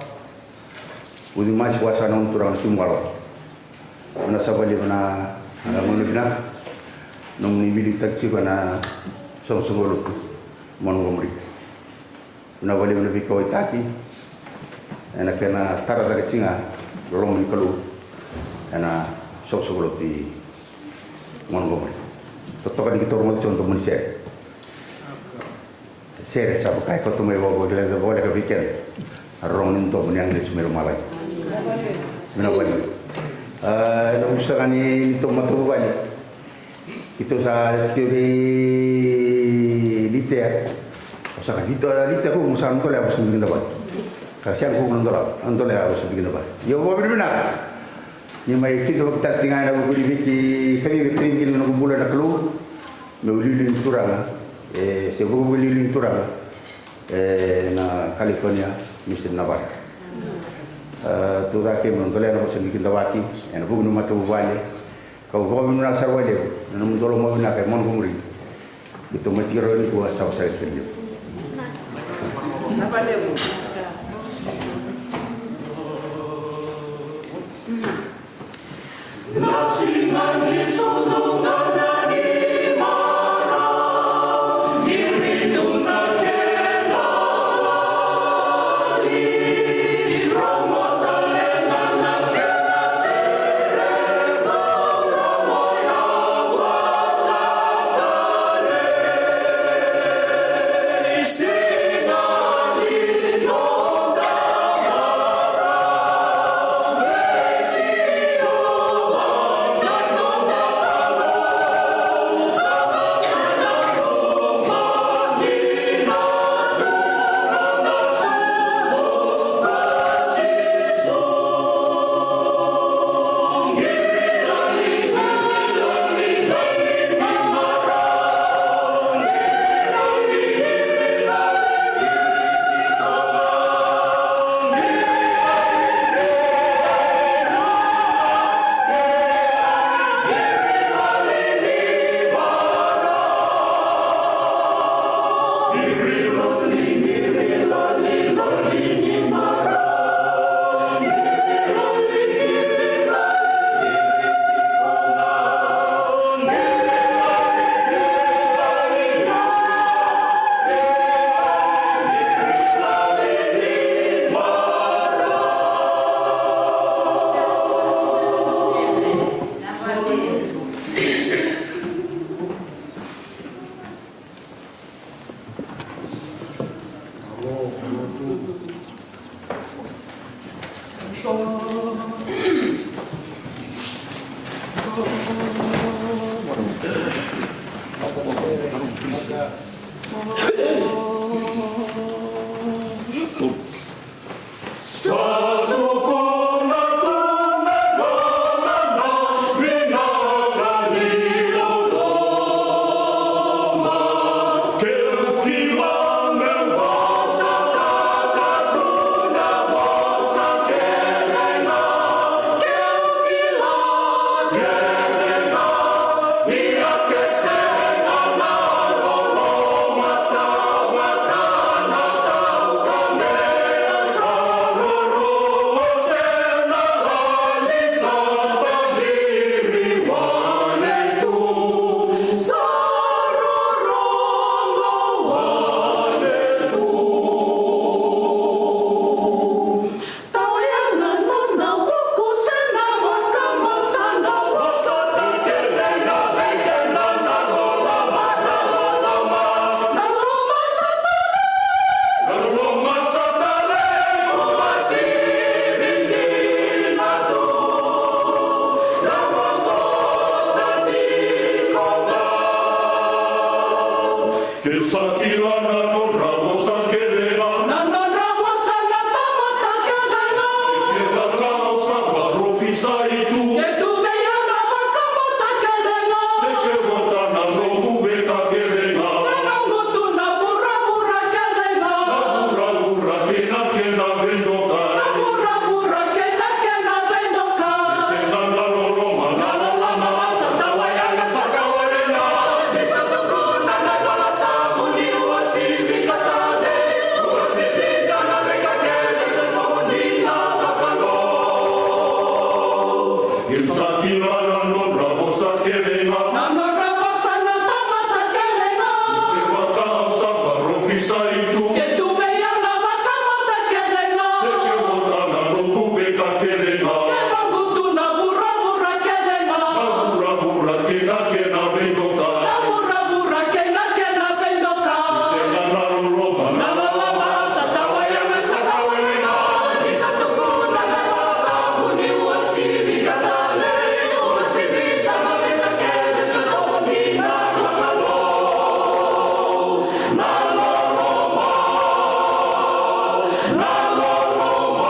Uci masi vua saka na gone turaga na Timuqalo. Na sa valiva na gauna vinaka nomuni wilitaki tiko ena soqosoqo lotu Montgomery. Na valiva na veikauwaitaki ena kena tara cake tiko ga loloma ni Kalou ena soqosoqo lotu i Montgomery. Totoka ni keitou rogoca tiko na domoni sere. Sere sa vaka e koto mai vakalevu, vakaleka vei keda. A rorogo ni domo ni agilosi mai lomalagi. Vinaka vakalevu. A, ena vuku saka ni neitou matavuvale. Keitou sa tiko vei Litea. Au sa ka Litea, Litea ko mo sa na dolea vosa ni kidavaki. Ka sega ko na dolea, na dolea vosa ni kidavaki. Io, vakavinavinaka. Ni mai keitou vakatati ga ena vuku ni veika kece e kacivi kina na noqu bula na Kalou. Meu liuliu ni turaga, e, se vukevuke liuliu ni turaga, e, na California Mission Navarra. E, tu cake meu dolea na vosa ni kidavaki ena vuku ni matavuvale, kau vakavinavinaka sara vakalevu na nomudou loma vinaka e Montgomery. Keitou mai tiko rawa nikua, sa vosa tiko. Ke sa kila na nodra vosa kece ga. Na nodra vosa na tamata kece ga. Kevaka au sa parofisai tu. Ke tu vei au na vakamata kece ga. Se ke vota na noqu veika kece ga. Ke noqu tu na vuravura kece ga. Na vuravura kei na kena veidokai. Na vuravura kei na kena veidokai. Sega na loloma, na loloma, sa tawa yaga, sa tawa yaga. Ni sa tukuna na iVola Tabu ni uasivi ka talei, uasivi na veika kece sa tawa dina vakalou. Ke sa kila na nodra vosa kece ga. Na nodra vosa na tamata kece ga. Kevaka au sa parofisai tu. Ke tu vei au na vakamata kece ga. Se ke vota na noqu veika kece ga. Ke noqu tu na vuravura kece ga. Na vuravura kei na kena veidokai. Na vuravura kei na kena veidokai. Sega na loloma, na loloma, sa tawa yaga, sa tawa yaga. Ni sa tukuna na iVola Tabu ni uasivi ka talei, uasivi na veika kece sa tawa dina vakalou. Na loloma, na loloma, na loloma.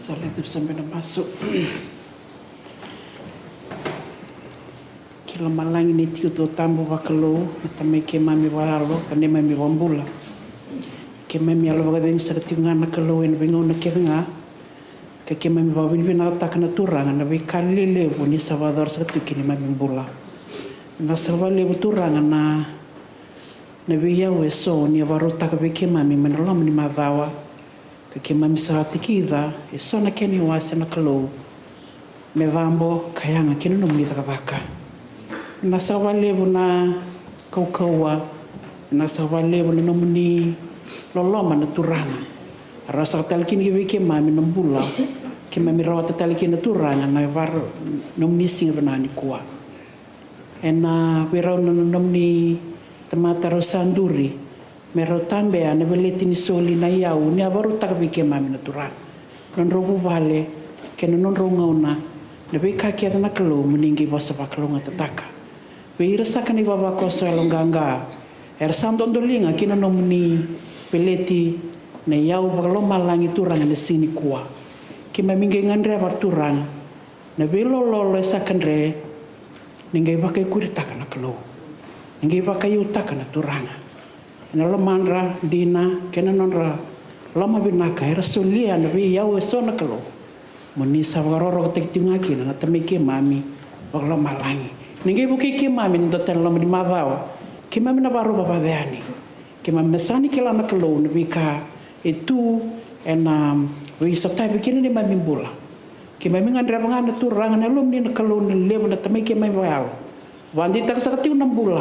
Sa letu sa bena masu. Ki lomalagi ni tiko tu tabu vakalou, na Tamai keimami vakayalo, ka neimami vakabula. Keimami yalo vakacegu sara tiko ga na Kalou ena veigauna kece ga. Ka keimami vakavinavinakataka na Turaga na veika lelevu ni sa vakayacora sara tu ki neimami bula. Na sa vakalevu Turaga na, na veiyau eso ni a vakarautaka vei keimami mai na loma ni macawa. Ka keimami sa tikica eso na kena iwase na Kalou. Me cabo ka yaga kina nomuni cakacaka. Na sa vakalevu na kaukauwa, na sa vakalevu na nomuni loloma na Turaga. Ra saka tale kina ki vei keimami na bula, keimami rawata tale kina na Turaga na vara nomuni siga vinaka nikua. Ena veirau na nomuni tamata rau sa duri, me rau tabea na veleti ni soli na iyau ni a vakarautaka vei keimami na Turaga. Nodrau vuvale kei na nodrau gauna, na veika kece na Kalou mo ni qai vosa vakalougatataka. Vei ira saka na ivavakoso yaloqaqa era sa dodoliga ki na nomuni veleti na iyau vakalomalagi Turaga na siga nikua. Keimami qai gadreva Turaga na veilololo e saka dre ni qai vakaikuritaka na Kalou, ni qai vakaiutaka na Turaga. Ena lomadra dina kei na nodra loma vinaka era solia na veiyau eso na Kalou. Mo ni sa vakarokorokotaki tiko ga kina na Tamai keimami vakalomalagi. Ni qai vukei keimami na dua tale na loma ni macawa, keimami na vakarau vavaca yani. Keimami na sega ni kila na Kalou na veika e tu ena veisotavi kina neimami bula. Keimami gadreva ga na Turaga na Yalomuni na Kalou na levu na Tamai keimami vakayalo. Vakadeitaka saka tiko na bula,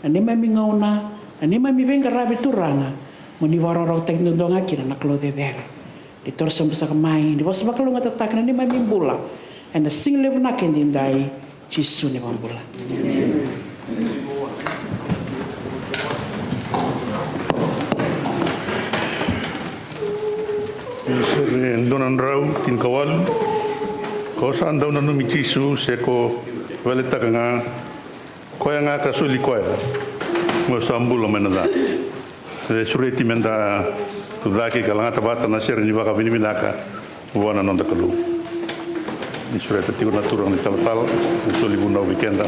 na neimami gauna, na neimami veiqaravi Turaga, mo ni vakarokorokotaki duadua ga kina na Kalou cecere. Ni toro sobu saka mai, ni vakasavakalou ga tataka na neimami bula ena siga levu na keda idai. Jisu ni vakabula. Sere dua na drau tinikawalu. Ko sa dau nanumi Jisu se ko valetaka ga koya ga ka soli koya, mo sa bula mai na ca. E sureti meda tucake ka lagata vata na sere ni vakavinavinaka vua na noda Kalou. Ni sureta tiko na turaga ni talatala, ni soli vunau vei keda.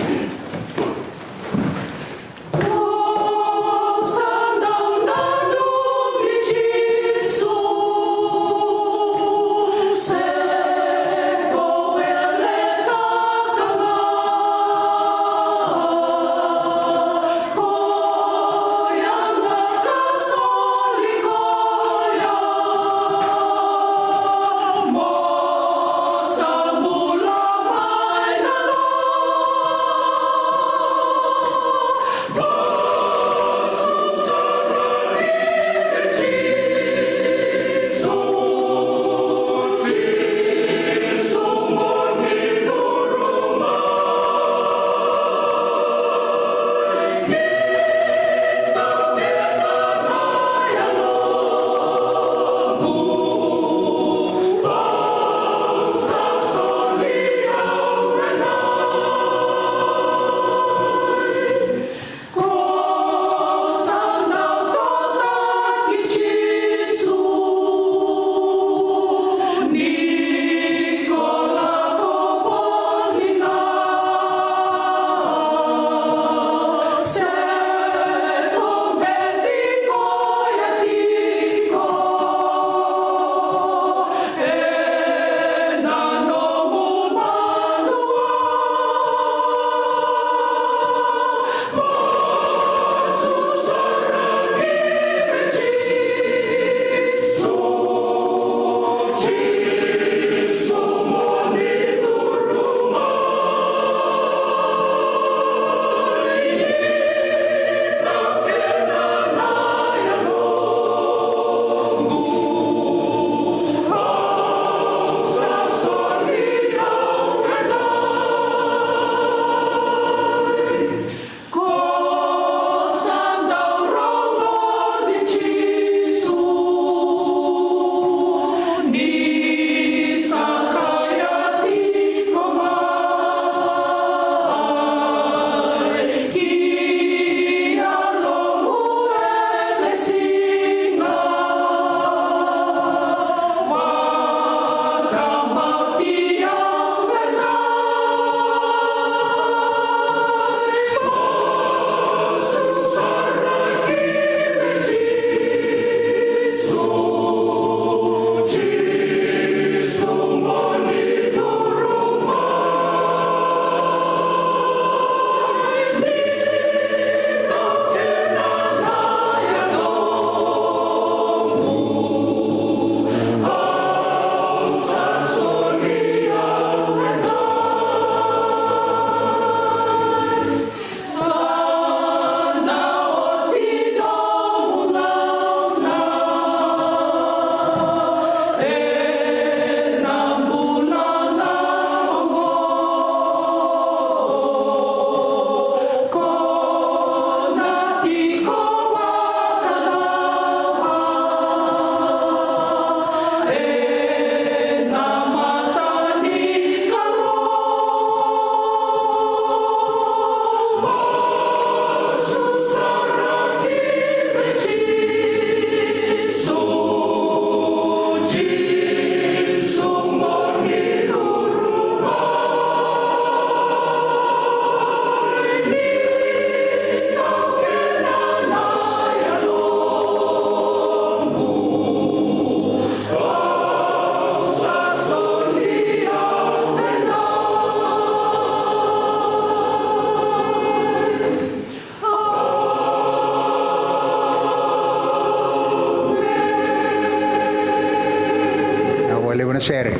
Vakalevu na sere.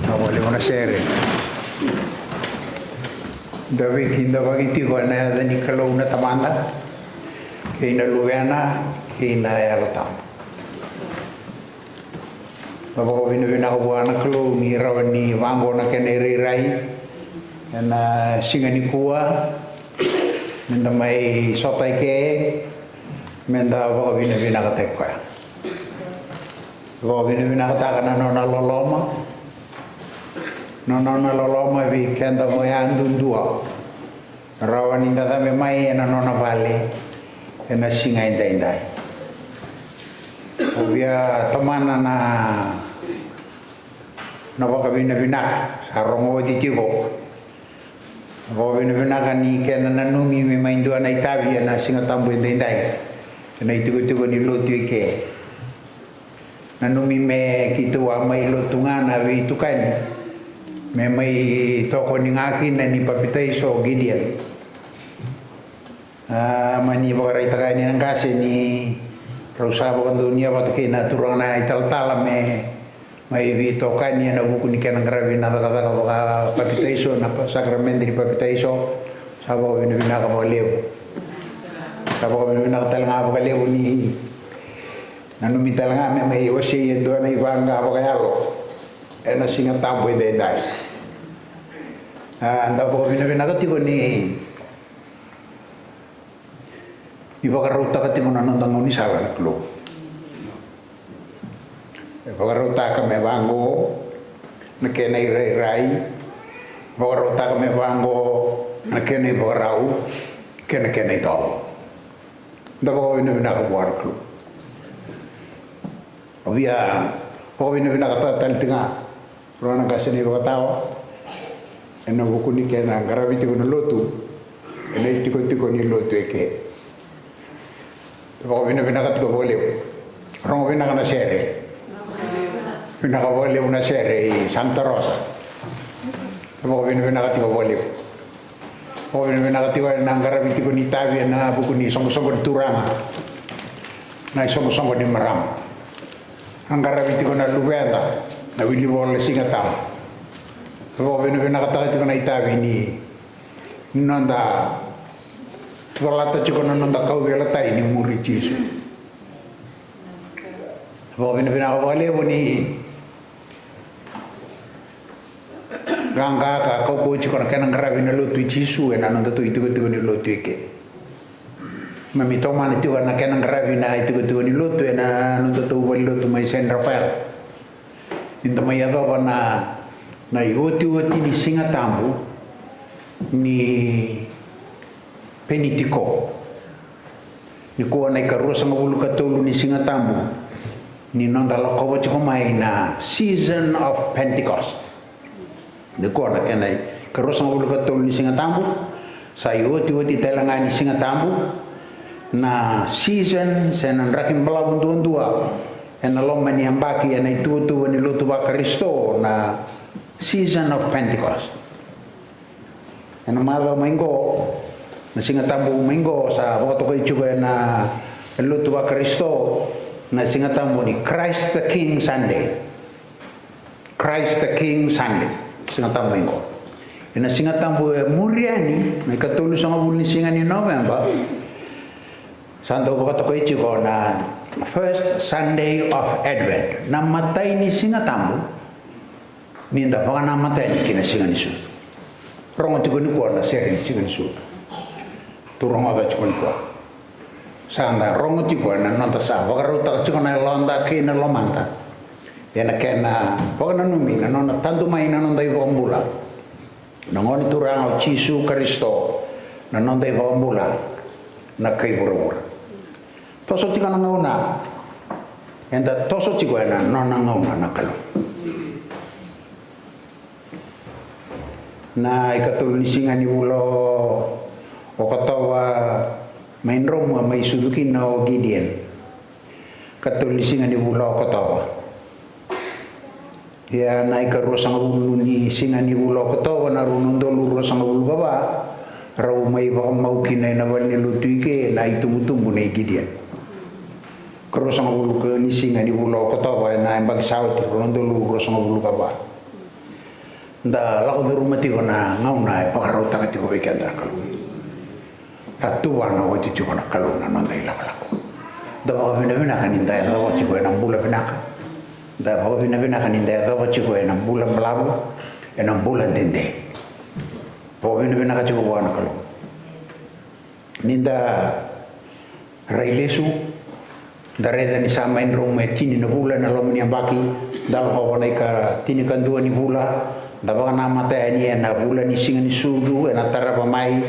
Vakalevu na sere. Da veikidavaki tiko ena yaca ni Kalou na Tamada, kei na Luvena, kei na Yalo Tabu. Da vakavinavinaka vua na Kalou ni rawa ni vaqo na kena irairai ena siga nikua, meda mai sota eke, meda vakavinavinakataki koya. Vakavinavinakataka na nona loloma, na nona loloma vei keda vakayadudua. Rawa ni da cabe mai ena nona vale ena siga edaidai. Au via tomana na, na vakavinavinaka sa rogo oti tiko. Vakavinavinaka ni kena nanumi me mai dua na itavi ena Siga Tabu edaidai ena itikotiko ni lotu eke. Nanumi me keitou a mai lotu ga na veitukani me mai tokoni ga kina ni papitaiso o Gideon. A, mani vakaraitaka yani na qase ni rau sa vakadonuya vata kei na turaga na italatala me mai veitokani ena vuku ni kena qaravi na cakacaka vakapapitaiso, na pa-, sakaramede ni papitaiso. Sa vakavinavinaka vakalevu. Sa vakavinavinaka tale ga vakalevu ni nanumi tale ga me mai wasei e dua na ivaqa vakayalo ena Siga Tabu edaidai. A, da vakavinavinaka tiko ni, ni vakarautaka tiko na noda gaunisala na Kalou. E vakarautaka me vaqo na kena irairai, vakarautaka me vaqo na kena ivakarau, kei na kena idola. Da vakavinavinaka vua na Kalou. Au via vakavinavinakataka tale tiko ga vua na qase na ivakatawa ena vuku ni kena qaravi tiko na lotu ena itikotiko ni lotu eke. Vakavinavinaka tiko vakalevu. Rogo vinaka na sere. Vinaka vakalevu na sere i Santa Rosa. Vakavinavinaka tiko vakalevu. Vakavinavinaka tiko ena qaravi tiko ni itavi ena vuku ni soqosoqo ni turaga, na isoqosoqo ni marama. A qaravi tiko na luveda, na wilivola na Siga Tabu. Vakavinavinakataka tiko na itavi ni, ni noda colata tiko na noda kauveilatai ni muri Jisu. Vakavinavinaka vakalevu ni qaqa ka kaukauwa tiko na kena qaravi na lotu i Jisu ena nodatou itikotiko ni lotu eke. Mami tomana tiko na kena qaravi na itikotiko ni lotu ena nodatou valenilotu mai San Rafael. Ni da mai yacova na, na iotioti ni Siga Tabu ni Penitiko. Nikua na ikaruasagavulu ka tolu ni Siga Tabu ni noda lakova tiko mai na Season of Pentecost. Nikua na kena ikaruasagavulu ka tolu ni Siga Tabu, sa iotioti tale ga ni Siga Tabu, na season se na draki balavu duadua ena loma ni yabaki ena ituvatuva ni lotu vaKarisito, na Season of Pentecost. Ena macawa mai qo, na Siga Tabu mai qo, sa vakatokai tiko ena lotu vaKarisito na Siga Tabu ni Christ the King Sunday. Christ the King Sunday, Siga Tabu mai qo. Ena Siga Tabu e muri yani, na ikatolusagavulu ni siga ni Noveba, sa dau vakatokai tiko na First Sunday of Advent, na imatai ni Siga Tabu ni da vakanamata yani ki na Siga ni Sucu. Rogo tiko nikua na sere ni Siga ni Sucu. Tou rogoca tiko nikua. Sa da rogo tiko ena noda sa vakarautaka tiko na yaloda kei na lomada ena kena vakananumi na nona tadu mai na noda iVakabula, na Gone Turaga o Jisu Karisito, na noda iVakabula, na kai vuravura. Toso tiko na gauna. Eda toso tiko ena nona gauna na Kalou. Na ikatolu ni siga ni vula o Okotova mai dromu a mai sucu kina o Gideon. Katolu ni siga ni vula o Okotova. Ia na ikaruasagavulu ni siga ni vula o Okotova na rua na udolu ruasagavulu ka va, rau mai vakamau kina ena valenilotu i ke na itubutubu nei Gideon. Ruasagavulu ni siga ni vula o Okotova ena yabaki sa oti, rua na udolu ruasagavulu ka va. Da lako curuma tiko na gauna e vakarautaka tiko vei keda na Kalou. Sa tuvana oti tiko na Kalou na noda ilakolako. Da vakavinavinaka ni da yacova tiko ena bula vinaka. Da vakavinavinaka ni da yacova tiko ena bula balavu, ena bula dede. Vakavinavinaka tiko vua na Kalou. Ni da rai lesu, da raica ni sa mai drau me tini na vula ena loma ni yabaki, da lako vana ika tinikadua ni vula, da vakanamata yani ena vula ni Siga ni Sucu ena tarava mai.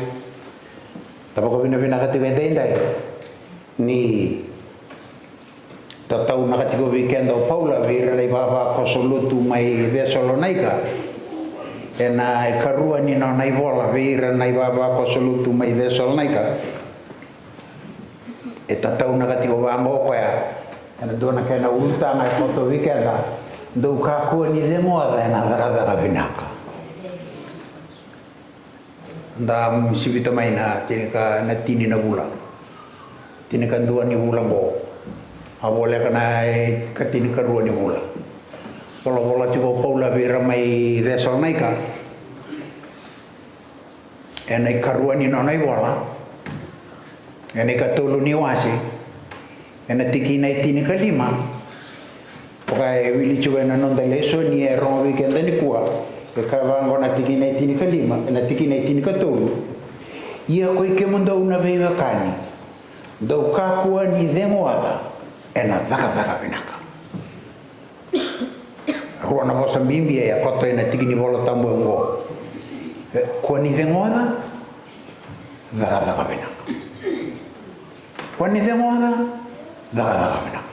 Da vakavinavinaka tiko edaidai ni tataunaka tiko vei keda o Paula vei ira na ivavakoso lotu mai Cesalonaika. Ena ikarua ni nona ivola vei ira na ivavakoso lotu mai Cesalonaika, e tataunaka tiko vaqo o koya. Ena dua na kena ulutaga e koto vei keda: Dou kakua ni ceguoca ena cakacaka vinaka. Da sivita mai na tinika, na tini na vula, tinikadua ni vula qo, a voleka na ikatinikarua ni vula. Volavola tiko o Paula vei ira mai Cesalonaika, ena ikarua ni nona ivola, ena ikatolu ni wase, ena tikina e tinikalima. Vaka e wili tiko ena noda lesoni e rogo vei keda nikua, e kaya vaqo na tikina e tinikalima, ena tikina e tinikatolu: Ia koi kemudou na veiwekani, dou kakua ni ceguoca ena cakacaka vinaka. Rua na vosa bibi e koto ena tiki ni Vola Tabu oqo. Kua ni ceguoca, cakacaka vinaka. Kua ni ceguoca, cakacaka vinaka.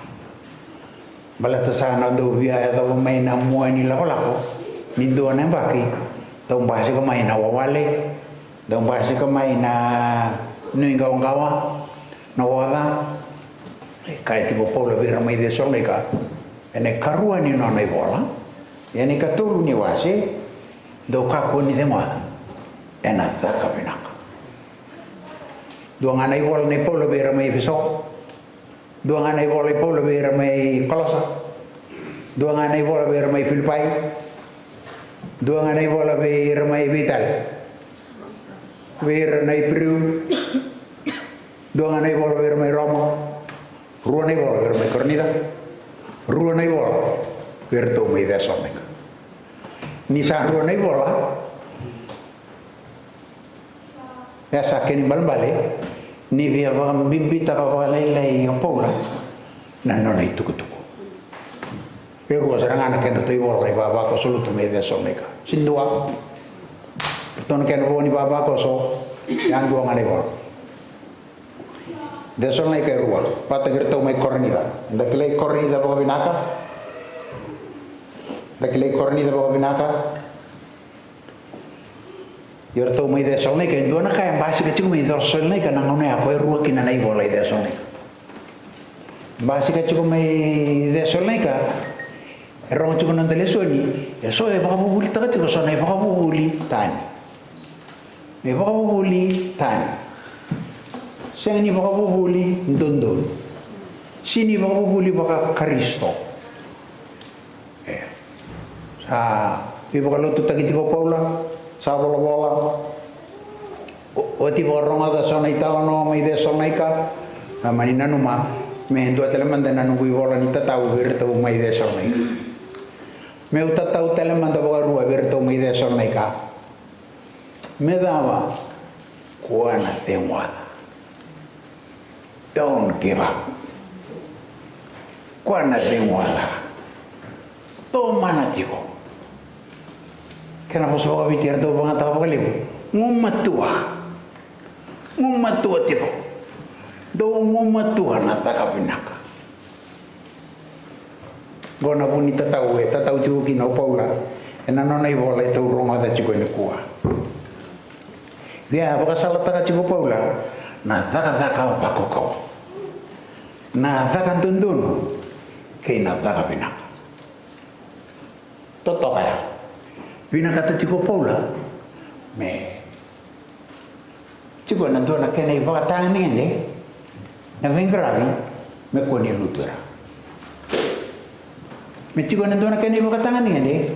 Baleta sa na dau via yacova mai na mua ni lakolako ni dua na yabaki, dau basika mai na wawale, dau basika mai na nuiqawaqawa, na oca. E kaya tiko o Paula vei ira mai Cesalonaika, ena ikarua ni nona ivola, ena ikatolu ni wase: Dou kakua ni ceguoca ena caka vinaka. Dua ga na ivola nei Paula vei ira mai Efeso. Dua ga na ivola i Paula vei ira mai Kolosa. Dua ga na ivola vei ira mai Filipai. Dua ga na ivola vei ira mai, vei tale, vei ira na Iperiu. Dua ga na ivola vei ira mai Roma. Rua na ivola vei ira mai Korinica. Rua na ivola vei iratou mai Cesalonaika. Ni sa rua na ivola, e sa kena ibalebale ni via vakabibitaka vakalailai o Paula na nona itukutuku. E rua sara ga na kedratou ivola na ivavakoso lotu mai Cesalonaika. Sega ni dua. Ratou na kena vo ni vavakoso, e a dua ga na ivola. Cesalonaika e rua, vakataki iratou mai Korinica. Da kilai Korinica vakavinaka. Da kilai Korinica vakavinaka. Iratou mai Cesalonaika, e dua na ka e basika tiko mai Cesalonaika na gauna ya, ko e rua kina na ivola i Cesalonaika. Basika tiko mai Cesalonaika, e rogo tiko na noda lesoni, e so e vakavuvulitaka tiko so na ivakavuvuli tani. Na ivakavuvuli tani. Sega ni vakavuvuli dodonu. Sega ni vakavuvuli vakaKarisito. E. Sa veivakalotutaki tiko o Paula, sa volavola. O, oti vakarogoca so na italanoa mai Cesalonaika, a, mani nanuma me dua tale mada na noqu ivola ni tatau vei iratou mai Cesalonaika. Meu tatau tale mada vakarua vei iratou mai Cesalonaika. Me cava? Kua na ceguoca. Don't give up. Kua na ceguoca. Tomana tiko. Kena vosa vakaviti era dau vagataka vakalevu, gumatua. Gumatua tiko. Dou gumatua na caka vinaka. Qo na vu ni tatau e tatau tiko kina o Paula ena nona ivola e tou rogoca tiko e nikua. Via vakasalataka tiko o Paula na cakacaka vakaukauwa, na caka dodonu kei na caka vinaka. Totoka ya. Vinakata tiko o Paula me tiko ena dua na kena ivakatagedegede, na veiqaravi, Me kua ni lutu i ra. Me tiko ena dua na kena ivakatagedegede,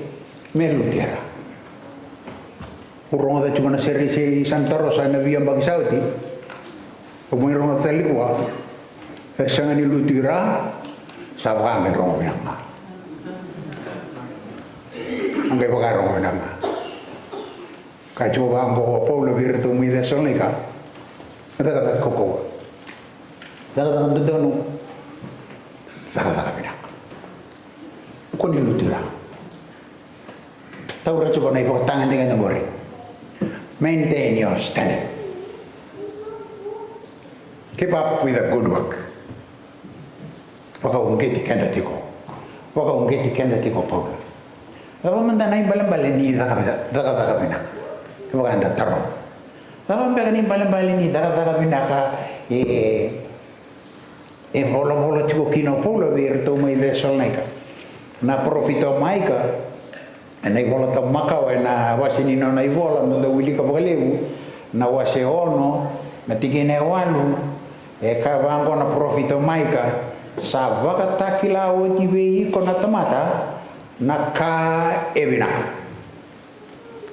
me lutu i ra. Au rogoca tiko na sere i Santa Rosa ena veiyabaki sa oti. Au mai rogoca tale nikua, e sega ni lutu i ra, sa vaka qai rogo vinaka ga. A qai vaka rogo vinaka ga. Ka tiko vaqo o Paula vei iratou mai Cesalonaika. Cakacaka kaukauwa. Cakacaka dodonu. Cakacaka vinaka. Kua ni lutu i ra. Taura tiko na ivakatagedegede qori. Maintain your standard. Keep up with the good work. Vakauqeti keda tiko. Vakauqeti keda tiko o Paula. Cava mada na ibalebale ni caka, cakacaka vinaka? Kevaka eda taroga. Cava beka na ibalebale ni cakacaka vinaka e, e volavola tiko kina o Paula vei iratou mai Cesalonaika? Na parofita o Maika, ena iVola Tabu Makawa, ena wase ni nona ivola, da dau wilika vakalevu, na wase ono, na tikina e walu, e kaya vaqo na parofita o Maika, sa vakatakila oti vei iko na tamata na ka e vinaka.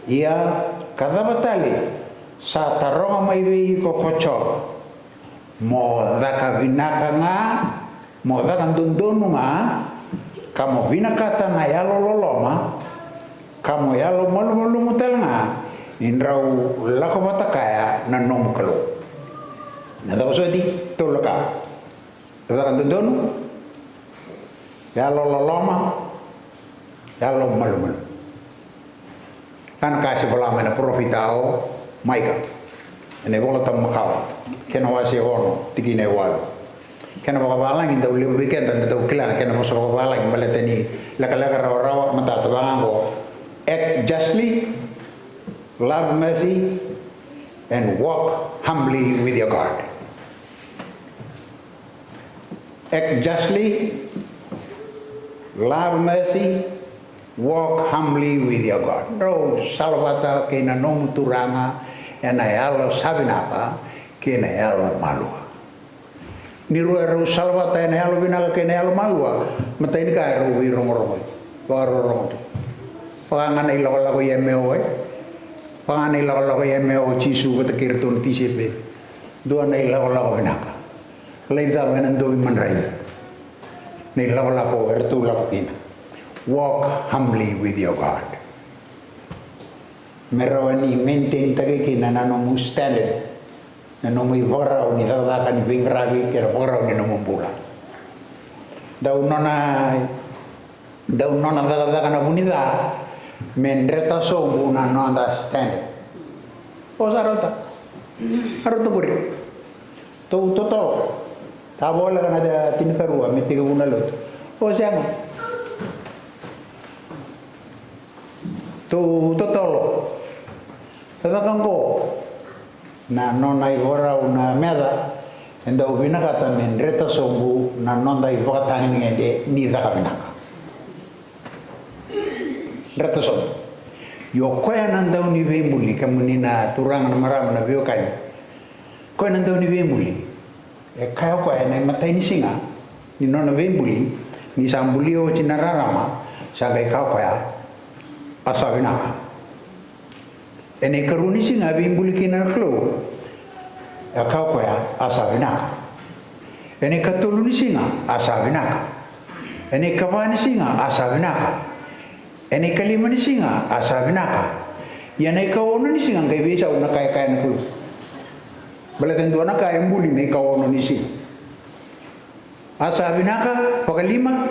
Ia, ka cava tale sa taroga mai vei iko ko Jiova? Mo caka vinaka ga, mo caka dodonu ga, ka mo vinakata na yalololoma, ka mo yalomalumalumu tale ga, ni drau lako vata kaya na nomu Kalou. Na cava soti? Tolu na ka. Caka dodonu, yalololoma, yalomalumalumu. Ka na ka se vola mai na parofita o Maika ena iVola Tabu Makawa, kena wase ono, tikina e walu. Kena vakavalagi, dau levu vei keda da dau kila na kena vosa vakavalagi baleta ni lekaleka rawarawa, matata vaqo: Act justly, love mercy, and walk humbly with your God. Act justly, love mercy, walk humbly with your God. Drau salavata kei na nomu Turaga ena yalo sa vinaka kei na yalo malua. Ni rau, rau salavata ena yalo vinaka kei na yalo malua, matai ni ka e rau veirogorogo, vakarorogo tu. Vaka ga na ilakolako i Emeo, e? Vaka ga na ilakolako i Emeo o Jisu vata kei iratou na tisaipeli. Dua na ilakolako vinaka. Lai cava ena dovi madrai na ilakolako eratou lako kina. Walk humbly with your God. Me rawa ni maintain taki kina na nomu standard, na nomu ivakarau ni cakacaka ni veiqaravi kei na vakarau ni nomu bula. Dau nona Dau nona cakacaka na vunica me dreta sobu na noda standard. O sa rauta. A rauta qori. Tou totolo. Sa voleka na tinikarua me tekivu na lotu. O sega. Tou totolo. Cakacaka qo. Na nona ivakarau na meca, e dau vinakata me dreta sobu na noda ivakatagedegede ni caka vinaka. Dreta sobu. Io, koya na dauniveibuli, kemuni na turaga, na marama, na veiwekani. Koya na dauniveibuli. E kaya o koya ena imatai ni siga ni nona veibuli, ni sa bulia oti na rarama, sa qai kaya o koya, a sa vinaka. Ena ikarua ni siga a veibuli kina na Kalou, e kaya o koya, a sa vinaka. Ena ikatolu ni siga, a sa vinaka. Ena ikava ni siga, a sa vinaka. Ena ikalima ni siga, a sa vinaka. Ia na ikaono ni siga qai veisau na ka e kaya na Kalou. Baleta e dua na ka e buli na ikaono ni siga. A sa vinaka, vakalima.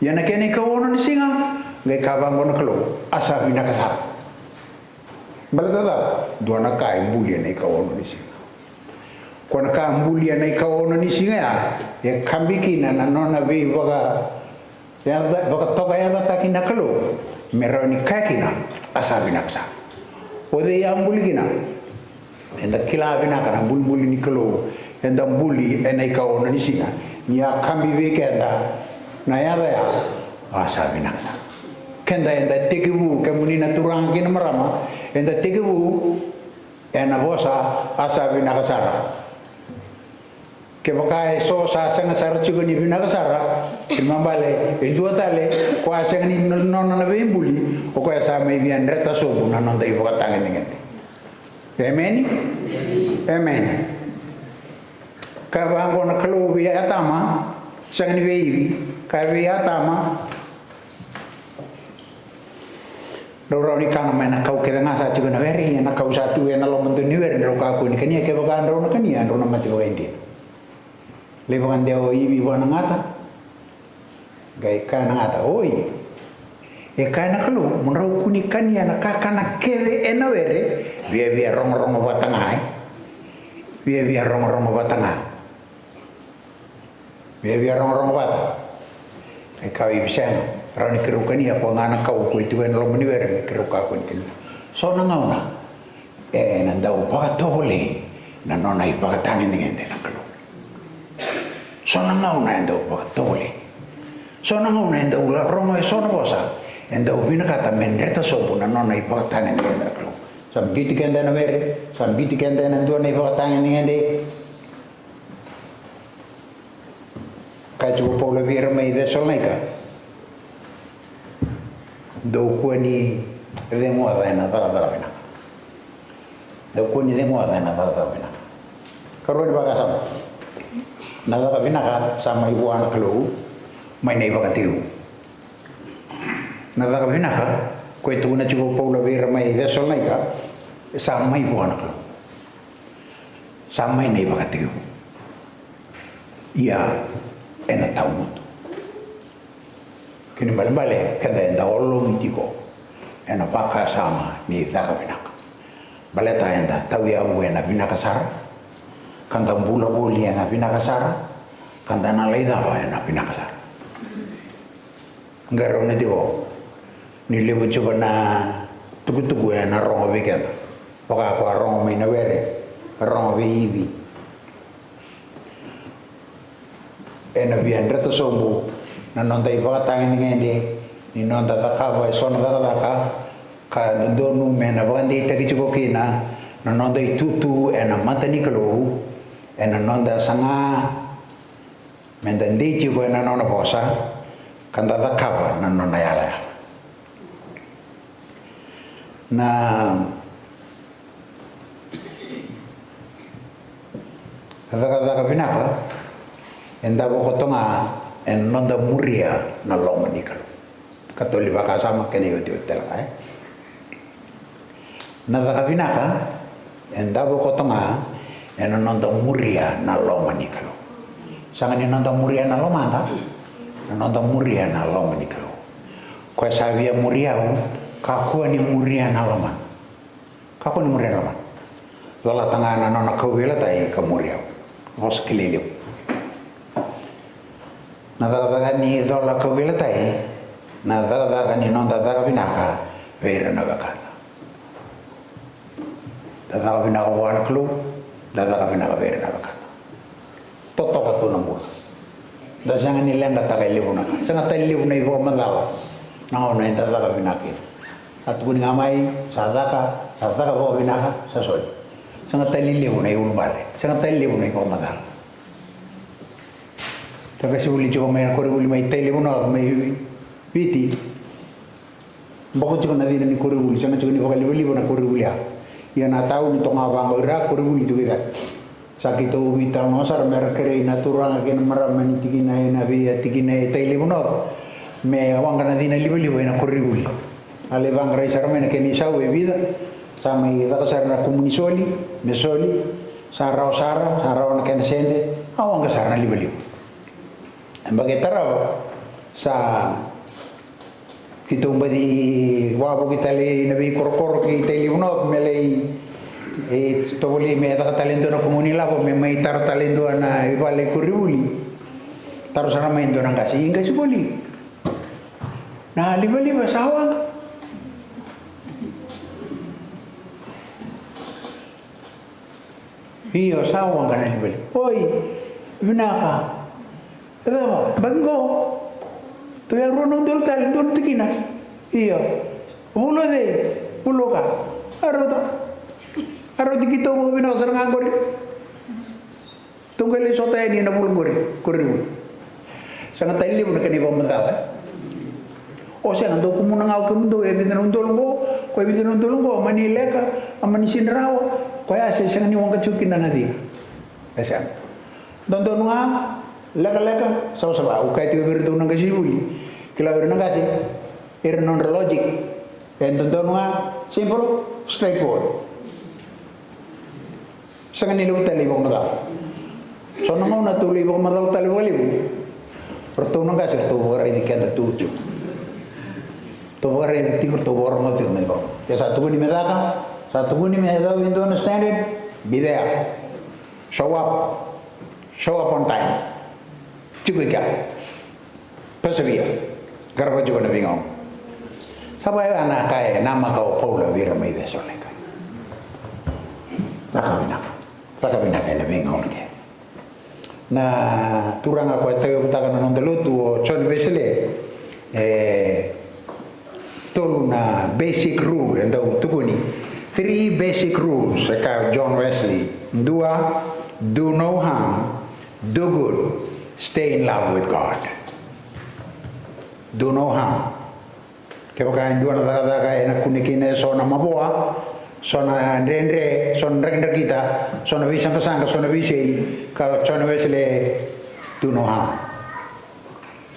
Ia na kena ikaono ni siga, qai kaya vaqo na Kalou, a sa vinaka sara. Baleta cava? Dua na ka e buli ena ikaono ni siga. Ko na ka buli ena ikaono ni siga ya, e kabi kina na nona veivaka, yaca, vakatokayacataki na Kalou, me rawa ni kaya kina, a sa vinaka sara. O cei a buli kina? Eda kila vinaka na bulibuli ni Kalou, eda buli ena ikaono ni siga. Ni a kabi vei keda na yaca ya, a sa vinaka sara. Keda eda tekivu, kemuni na turaga kei na marama, eda tekivu ena vosa, a sa vinaka sara. Kevaka e so sa sega sara tiko ni vinaka sara, kena ibalebale e dua tale, o koya sega ni nona na veibuli, o koya sa mai via dreta sobu na noda ivakatagedegede. Emeni? Emeni. Ka vaqo na Kalou vei Atama, sega ni vei Ivi, ka vei Atama, drau rawa ni kana mai na kau kece ga sa tiko ena were, ia na kau sa tu ena loma dua ni were drau kakua ni kania, kevaka drau na kania drau na mate vakaidina. Lai vakadewa o Ivi vua na gata, qai kaya na gata, oi, e kaya na Kalou mo drau kua ni kania na kakana kece ena were. Viavia rogorogo vata ga, e viavia rogorogo vata ga. Viavia rogorogo vata. E kaya o Ivi, sega, rawa ni keirau kania, ko ga na kau ko e tiko ena loma ni were me keirau kakua ni kania. So na gauna ena dau vakatovolei na nona ivakatagedegede na Kalou. So na gauna e dau vakatovolei. So na gauna e dau la rogo e so na vosa, e dau vinakata me dreta sobu na nona ivakatagedegede na Kalou. Sa biuti keda ena were, sa biuti keda ena dua na ivakatagedegede. Kaya tiko o Paula vei ira mai Cesalonaika, dou kua ni ceguoca ena cakacaka vinaka. Dou kua ni ceguoca ena cakacaka vinaka. Karua ni vakasama, na caka vinaka sa mai vua na Kalou, mai na ivakatekivu. Na caka vinaka ko e tukuna tiko o Paula vei ira mai Cesalonaika, sa mai vua na Kalou, sa mai na ivakatekivu. Ia ena tawamudu. Kena ibalebale keda eda ologi tiko ena vakasama ni caka vinaka. Baleta eda tauyavu ena vinaka sara, ka da bula voli ena vinaka sara, ka da na lai cava ena vinaka sara. Qarauna tiko ni levu tiko na tukutuku ena rogo vei keda, vaka ko a rogo mai na were, a rogo vei Ivi. Ena via dreta sobu na noda ivakatagedegede ni noda cakava e so na cakacaka, ka dodonu me na vakadeitaki tiko kina na noda itutu ena mata ni Kalou, ena noda saga me da dei tiko ena nona vosa, ka da cakava na nona yalayala. Na cakacaka vinaka e davo koto ga ena noda muria na loma ni Kalou. Katolu ni vakasama kena iotioti tale ga, e? Na caka vinaka e davo koto ga ena noda muria na loma ni Kalou. Sega ni noda muria na lomada, na noda muria na loma ni Kalou. Koya sa via muri au, kakua ni muria na lomana. Kakua ni muria na lomana. Colata ga na nona kauveilatai ka muri au. Vosa kilai levu. Na cakacaka ni cola kauveilatai, na cakacaka ni noda caka vinaka vei ira na wekada. Da caka vinaka vua na Kalou, da caka vinaka vei ira na wekada. Totoka tu na bula. Da sega ni leqataka e levu na ka. Sega tale levu na ivakamacala na gauna eda caka vinaka kina. Sa tukuni ga mai, sa caka, sa caka vakavinaka, sa soli. Sega tale levu na iulubale, sega tale levu na ivakamacala. Sa qai vuli tiko mai na koronivuli mai Tailevu North mai Viti. Boko tiko na cina ni koronivuli, sega tiko ni vakalivaliva na koronivuli ya. Ia na tauni toka ga vaqo, ira koronivuli tiko i cake. Sa keitou veitalanoa sara me ra kerei na turaga kei na marama ni tikina ena veitikina e Tailevu North me waqa na cina livaliva ena koronivuli. A lai vaqarai sara mai na kena isau e vica. Sa mai caka sara na kumu ni soli me soli. Sa rawa sara, sa rawa na kena sede, a waqa sara na livaliva. E baki e tarava sa keitou baci wavoki tale ina veikorokoro kei Tailevu North me lai, e, tovolei me caka tale e dua na kumu ni lavo me mai tara tale e dua na ivale i koronivuli. Taro sara mai e dua na qase, i qase voli, na livaliva sa waqa. Io, sa waqa na livaliva. Oi, vinaka. E cava, baki qo. Tou ya rua na udolu tale, dua na tikina. Io. Vula cei? Vula ka. A rauta. A rauti keitou vakavinaka sara ga qori. Tou qai lai sota yani ena vula qori, koronivuli. Sega tale ni levu na kena ivakamacala. O sega, dou kumuna ga o kemudou e vica na udolu qo, ko e vica na udolu qo, a mani leka, a mani sega ni rawa, koya se sega ni waqa tiko kina na cina. E sega. Dodonu ga, lekaleka, savasava, au kaya tiko vei iratou na qasenivuli. Kila vei ira na qase, ira na nodra logic. E dodonu ga, simple, straightforward. Sega ni levu tale ivakamacala. So na gauna tou lai vakamacala tale vakalevu. Ratou na qase, ratou vakaraici keda tu tiko. Ratou vakaraici tiko, ratou vakarogo tiko mai vaka. Ke sa tukuni me caka, sa tukuni me caka e dua na standard, be there. Show up. Show up on time. Tiko i kea. Persevere. Qarava tiko na veigauna. Sa vaya na ka e namaka o Paula vei ira mai Cesalonaika. Caka vinaka. Caka vinaka ena veigauna kece. Na turaga ko e tauyavutaka na noda lotu o John Wesley, e tolu na basic rule e dau tukuni. Three basic rules, e kaya o John Wesley. Dua, do no harm, do good, stay in love with God. Do no harm. Kevaka e dua na cakacaka ena kune kina eso na mavoa, so na dredre, so na drakidrakita, so na veisaqasaqa, so na veisei, ka o John Wesley, do no harm.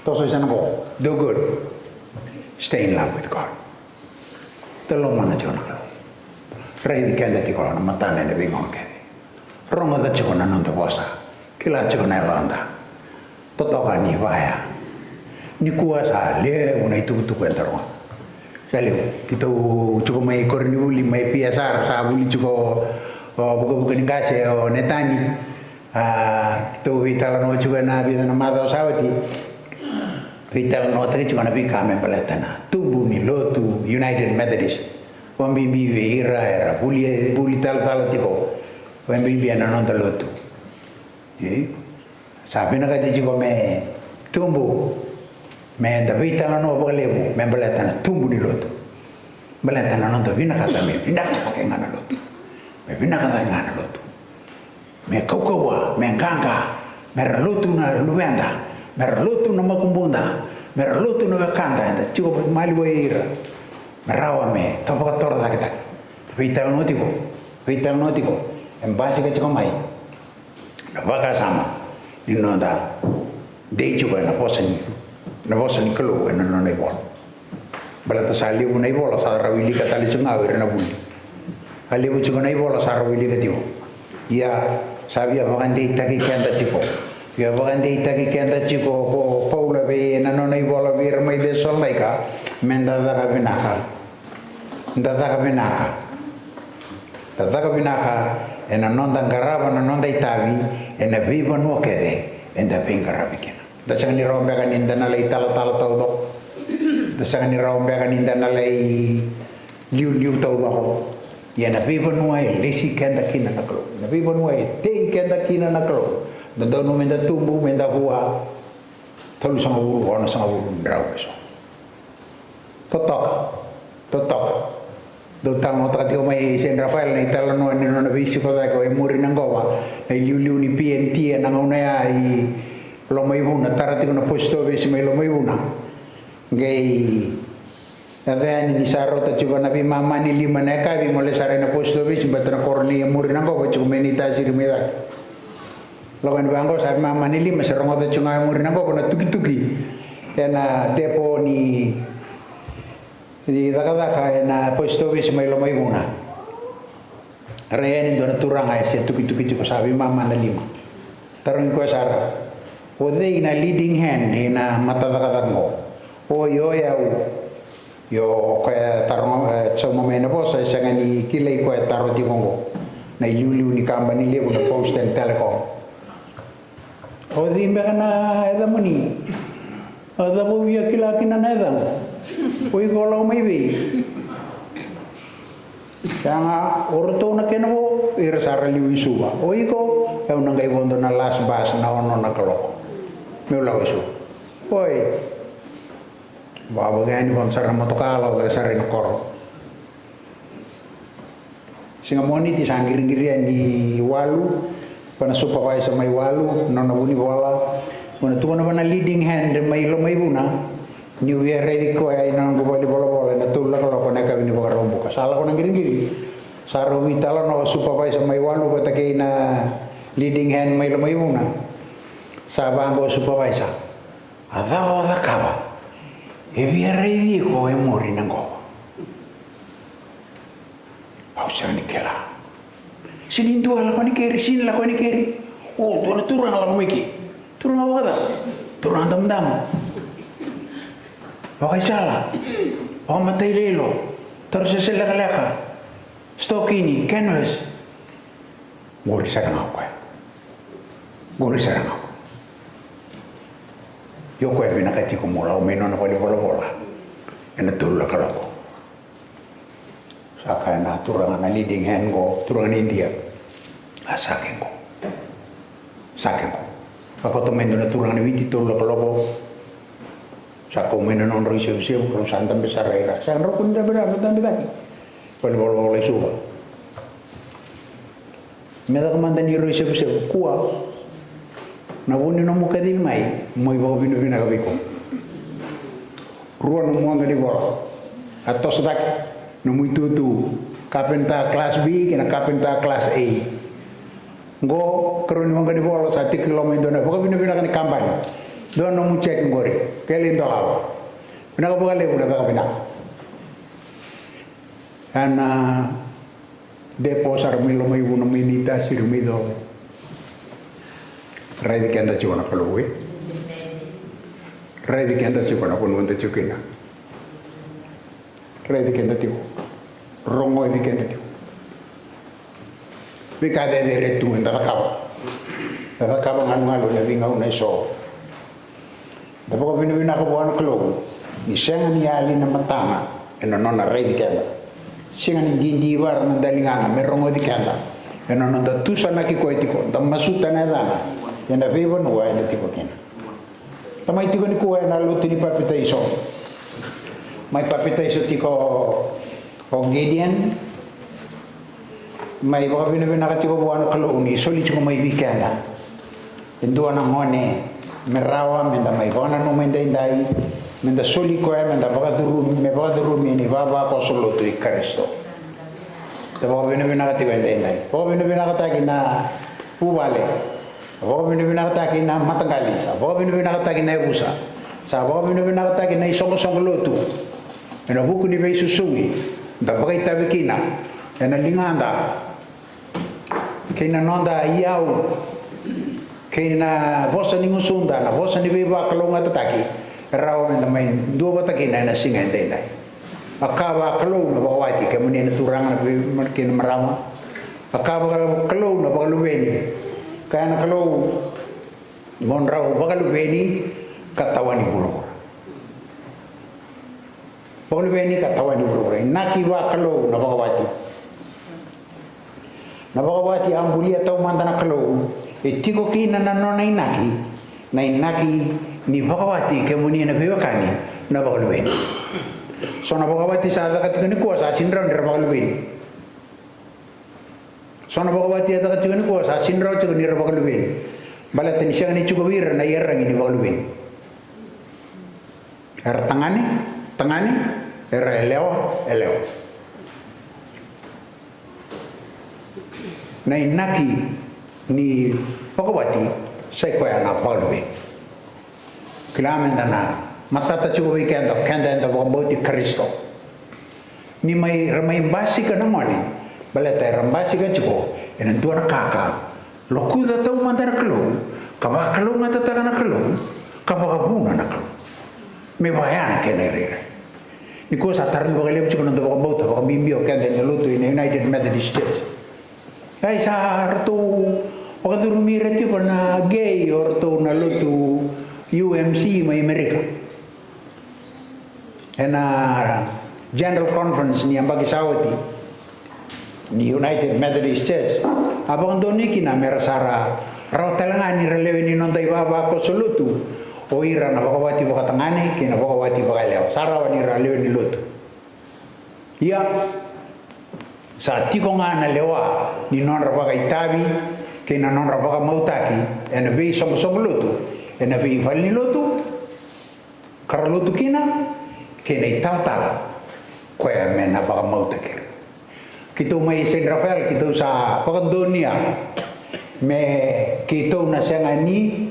Toso i sana qo, do good, stay in love with God. Te lomana tiko na Kalou. Raici keda tiko na matana ena veigauna kece. Rogoca tiko na noda vosa. Kila tiko na yaloda. Totoka ni vaya. Nikua sa levu na itukutuku eda rogoca. Sa levu. Keitou tiko mai koronivuli mai P S R, sa vuli tiko o vukavuka ni qase o Netani. A, keitou veitalanoa tiko ena vica na macawa sa oti. Veitalanoataki tiko na veika me baleta na tubu ni lotu United Methodist. Vakabibi vei ira era vuli, vuli talatala tiko. Vakabibi ena noda lotu. E? Sa vinakati tiko me tubu, me da veitalanoa vakalevu me baleta na tubu ni lotu. Baleta na noda vinakata me vinaka cake ga na lotu. Me vinaka cake ga na lotu. Me kaukauwa, me qaqa, me ra lotu na luveda, me ra lotu na makubuda, me ra lotu na wekada, eda tiko maliwai ira. Me rawa me da vakatorocaketaka. Veitalanoa tiko, veitalanoa tiko, e basika tiko mai na vakasama ni noda dei tiko ena vosa ni, na vosa ni Kalou ena nona ivola. Baleta sa levu na ivola sa ra wilika tale tiko ga o ira na vuli. A levu tiko na ivola sa ra wilika tiko. Ia sa via vakadeitaki keda tiko. Via vakadeitaki keda tiko ko Paula vei ena nona ivola vei ira mai Cesalonaika, me da caka vinaka. Da caka vinaka. Da caka vinaka ena noda qarava na noda itavi ena veivanua kece eda veiqaravi kina. Da sega ni rawa beka ni da na lai talatala taucoko. Da sega ni rawa beka ni da na lai liuliu taucoko. Ia na veivanua e lesi keda kina na Kalou, na veivanua e tei keda kina na Kalou, dodonu me da tubu, me da vua. Tolusagavulu, onosagavulu na drau eso. Totoka, totoka. Dou talanoataka tiko mai Saint Raphael na italanoa ni nona veisiko cake o e muri na qova, na iliuliu ni P N T ena gauna ya i Lomaivuna, tara tiko na post office mai Lomaivuna. Qai yaco yani ni sa rauta tiko na veimama ni lima na yakavi, gole sara ina post office, baleta na koro ni e muri na qova tiko mai na itasiri mai cake. Lako yani vaqo sa veimama ni lima, se rogoca tiko ga e muri na qova na tukituki ena depo ni, ni cakacaka ena post office mai Lomaivuna. Rai yani dua na turaga e se tukituki tiko, sa veimama na lima. Tarogi koya sara, o cei na leading hand ina matacakacaka qo? O, io, o yau. Io, o koya e taroga, e, sauma mai na vosa, e sega ni kilai koya e taro tiko qo. Na iliuliu ni kabani levu na Post and Telecom. O cei beka na yacamuni? A cava o via kila kina na yacaqu? O iko o lako mai vei? Ia ga o ratou na kena vo, ira sa ra liu i Suva. O iko, au na qai vodo na last bus na ono na kaloko. Meu lako i Suva. Oi. Vakavakayani, vodo sara na motoka, lako cake sara ina koro. Siga Moniti sa qiriqiri yani walu, Vua na supervisor mai Walu, nona vunivola. Au na tukuna vua na leading hand mai Lomaivuna, niu via raici koya ena noqu valenivolavola ena tolu na kaloko ena yakavi ni Vakaraubuka. Sa lako na qiriqiri, sa rau veitalanoa o supervisor mai Walu vata kei na leading hand mai Lomaivuna. Sa vaqo o supervisor: "A cava o cakava? E via raici iko e muri na qo?" Au sega ni kila. "Sega ni dua, lako yani keri, sega ni lako yani keri." "O, dua na turaga lako mai ke." "Turaga vakacava?" "Turaga damudamu, vakaisala, vakamatailoilo, tarausese lekaleka, stokini, canvas." Qori sara ga o koya. Qori sara ga o koya. Io, o koya vinaka tiko mo lako mai nona valenivolavola ena tolu na kaloko. Sa kaya na turaga na leading hand qo, turaga ni Idia: "A sa ke qo. Sa ke qo." Sa koto mai dua na turaga ni Viti tolu na kaloko. Sa kau mai na nodrau isevusevu, rau sa dabe sara ira. Sa drau kua ni dabe, rau dabe cake. Valenivolavola i Suva. "Me caka mada ni rau isevusevu. Kua, na vu ni nomu kacivi mai, meu ivakavinavinaka vei iko. Rua nomu waqa ni vola. A toso cake nomu itutu, kapenta class B kei na kapenta class A. Qo karua ni waqa ni vola, sa tiko i loma e dua na vakavinavinaka ni kabani. Dua nomu cheque qori, qai lai dolava. Vinaka vakalevu, na caka vinaka." Ena depo sara mai Lomaivuna, mai Naitasiri, mai Colo. Raici keda tiko na Kalou, e? Raici keda tiko na vanua eda tiko kina. Raici keda tiko. Rogoci keda tiko. Veika cecere tu eda cakava. Eda cakava galugalu ena veigauna eso. Da vakavinavinaka vua na Kalou ni sega ni yali na matana ena nona raici keda. Sega ni didivara na daligana me rogoci keda ena noda tusanaki koya tiko, da masuta na yacana ena veivanua eda tiko kina. Da mai tiko nikua ena lotu ni papitaiso. Mai papitaiso tiko o Gideon. Mai vakavinavinaka tiko vua na Kalou ni soli tiko mai vei keda e dua na gone me rawa meda mai vakananuma edaidai, meda soli koya, meda vakacurumi, me vakacurumi ena ivavakoso lotu i Karisito. Da vakavinavinaka tiko edaidai. Vakavinavinakataki na vuvale. Sa vakavinavinakataki na mataqali, sa vakavinavinakataki na yavusa, sa vakavinavinakataki na isoqosoqo lotu. Ena vuku ni veisusugi da vakaitavi kina ena ligada kei na noda iyau, kei na vosa ni gusuda, na vosa ni veivakalougatataki, e rawa meda mai duavata kina ena siga edaidai. A ka vakalou na vakawati, kemuni na turaga na vei-, kei na marama. A ka vakalou na vakaluveni. Kaya na Kalou, mo drau vakaluveni ka tawani vuravura. Vakaluveni ka tawani vuravura. Inaki vakalou na vakawati. Na vakawati a bulia taumada na Kalou, e tiko kina na nona inaki, na inaki ni vakawati, kemuni na veiwekani, na vakaluveni. So na vakawati sa caka tiko nikua sa sega ni rawa ni ra vakaluveni. So na vakawati e caka tiko nikua sa sega ni rawa tiko ni ra vakaluveni. Baleta ni sega ni tiko vei ira na iyaragi ni vakaluveni. Era tagane, tagane, era yalewa, yalewa. Na inaki ni vakawati sa i koya na vakaluveni. Kila meda na matata tiko vei keda, keda eda vakabauti Karisito. Ni mai, ra mai basika na gone, baleta era basika tiko ena dua na ka ka lokuca taumada na Kalou, ka vakalougatataka na Kalou, ka vakavuna na Kalou. Me vaya na kena irairai. Nikua sa tarogi vakalevu tiko na noda vakabauta, vakabibi o keda ena lotu ena United Methodist Church. Ai, sa ratou vakacurumi ira tiko na gay o ratou na lotu U M C mai Amerika. Ena General Conference ni yabaki sa oti ni United Methodist Church, a vakadonui kina me ra sa ra rawa tale ga ni ra lewe ni noda ivavakoso lotu o ira na vakawati vakatagane kei na vakawati vakayalewa. Sa rawa ni ra lewe ni lotu. Ia, sa tiko ga na lewa ni nodra vakaitavi kei na nodra vakamautaki ena veisoqosoqo lotu, ena veivale ni lotu, ka ra lotu kina, kei na italatala koya me na vakamautaki ira. Keitou mai Saint Raphael, keitou sa vakadonuya me keitou na sega ni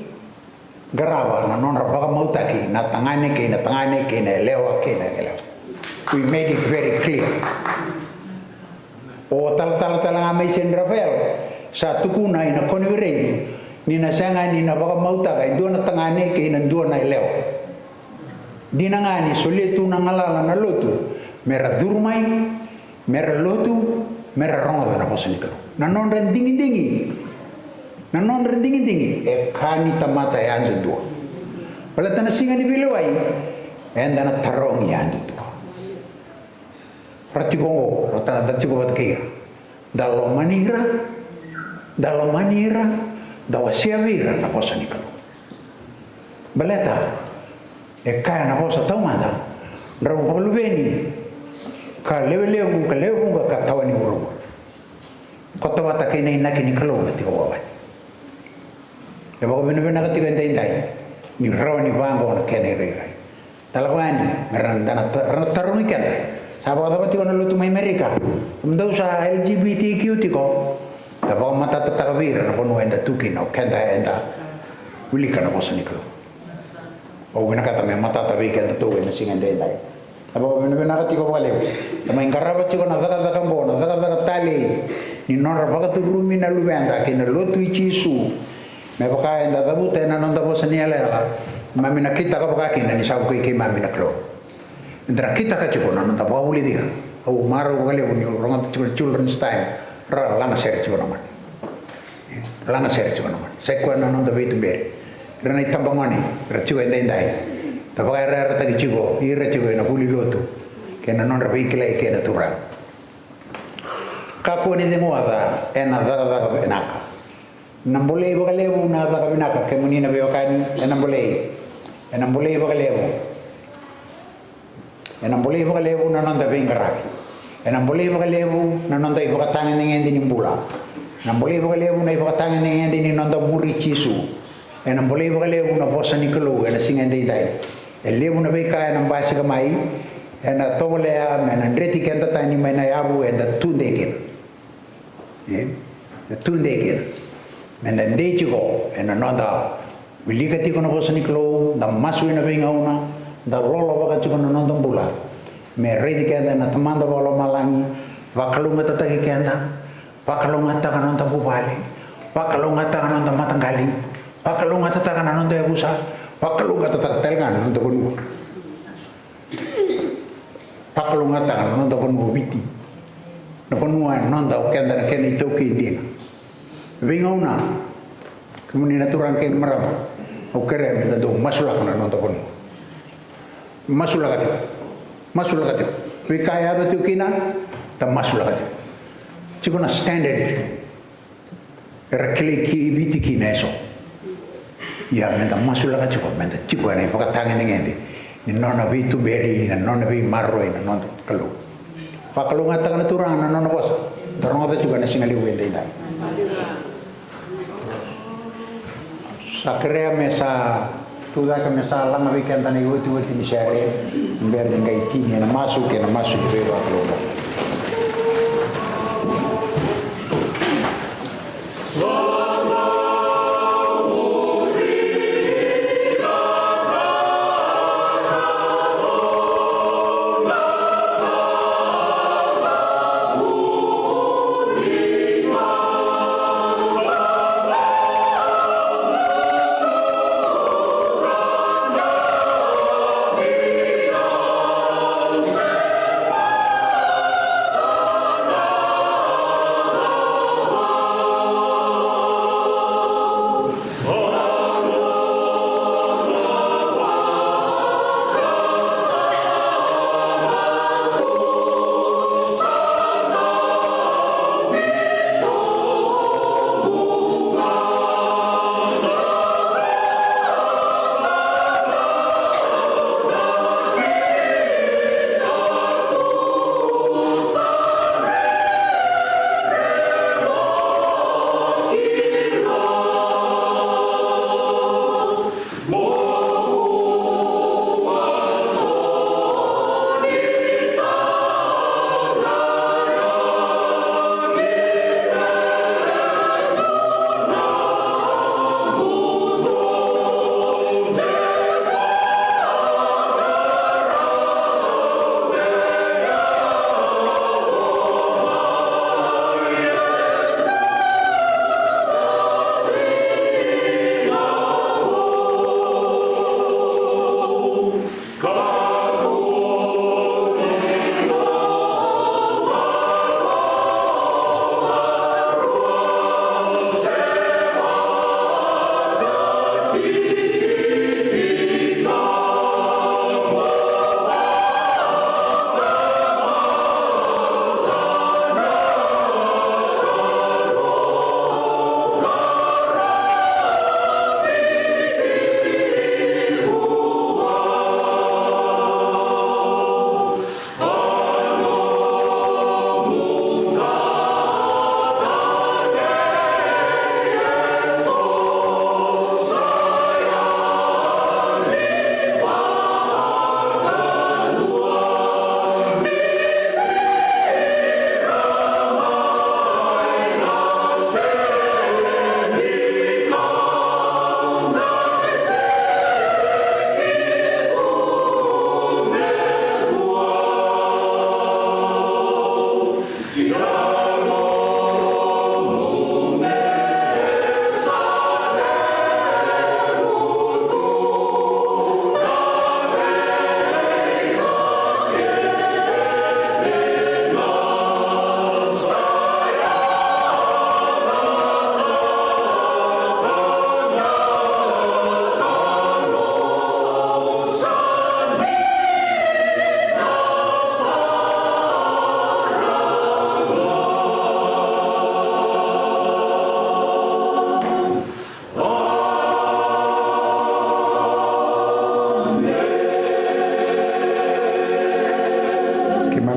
qarava na nodra vakamautaki na tagane kei na tagane, kei na yalewa kei na yalewa. We made it very clear. O talatala tale ga mai Saint Raphael sa tukuna ina koniferedi ni na sega ni na vakamautaka e dua na tagane kei na dua na yalewa. Dina ga ni solia tu na galala na lotu me ra curu mai, me ra lotu, me ra rogoca na vosa ni Kalou. Na nodra digidigi, na nodra digidigi e ka ni tamata yadudua. Baleta na siga ni veilewai eda na tarogi yadudua. Ra tiko oqo, ra ta, da tiko vata kei ira. Da lomani ira, da lomani ira, da wasea vei ira na vosa ni Kalou. Baleta e kaya na vosa taumada, drau vakaluveni, ka lewe levu, ka lewe vuqa, ka tawa ni vuravura. Koto vata kei na inaki ni Kalou na tiko vakavani. E vakavinavinaka tiko edaidai ni rawa ni vaqo na kena irairai. Talako yani me ra na, ra na tarogi keda. Sa vakacava tiko na lotu mai Amerika? Kemudou sa L G B T Q tiko? Da vakamatatataka vei ira na vanua eda tu kina, o keda eda wilika na vosa ni Kalou. Au vinakata me matata vei kedatou ena siga edaidai. Au vakavinavinaka tiko vakalevu. Da mai qarava tiko na cakacaka oqo, na cakacaka talei ni nodra vakacurumi na luveda kei na lotu i Jisu. Me vaka eda cavuta ena noda vosa ni yalayala, keimami na kitaka vaka kina ni sa vukei keimami na Kalou. Eda na kitaka tiko na noda vakavulici ira. Au marau vakalevu niu rogoca tiko na Children's Time, ra laga sere tiko na gone. Laga sere tiko na gone. Sa i koya na noda veituberi. Ira na itabagone era tiko edaidai, da vakayarayarataki tiko ira tiko ena vuli lotu kei na nodra veikilai kei na Turaga. Kakua ni cegu oca ena cakacaka vinaka. Na bolei vakalevu na caka vinaka, kemuni na veiwekani, ena bolei. Ena bolei vakalevu. Ena bolei vakalevu na noda veiqaravi. Ena bolei vakalevu na noda ivakatagedegede ni bula. Ena bolei vakalevu na ivakatagedegede ni noda muri Jisu. Ena bolei vakalevu na vosa ni Kalou ena siga edaidai. E levu na veika ena basika mai, ena tovolea me na dreti keda tani mai na yavu eda tudei kina. E, na tudei kina. Meda dei tiko ena noda wilika tiko na vosa ni Kalou, da masu ena veigauna, da lolovaka tiko na noda bula. Me raici keda na Tamada Vakalomalagi, vakalougatataki keda, vakalougatataka na noda vuvale, vakalougatataka na noda mataqali, vakalougatataka na noda yavusa, vakalougatataka tale ga na noda vanua. Vakalougatataka na noda vanua o Viti. Na vanua e noda, o keda na kena itaukei dina. Veigauna, kemuni na turaga kei na marama, au kerea meda dau masulaka na noda vanua. Masulaka tiko. Masulaka tiko. Veika e yaco tiko kina, da masulaka tiko. Tiko na standard era kilai ki Viti kina eso. Ia meda masulaka tiko, meda tiko ena ivakatagedegede ni nona veituberi, na nona veimaroroi na noda Kalou. Vakalougatataka na Turaga na nona vosa. Da rogoca tiko ena siga levu edaidai. Sa kerea me sa tucake me sa laga vei keda na iotioti ni sere. Bera ni qai tini ena masu kei na masu ni veivakalougatataki.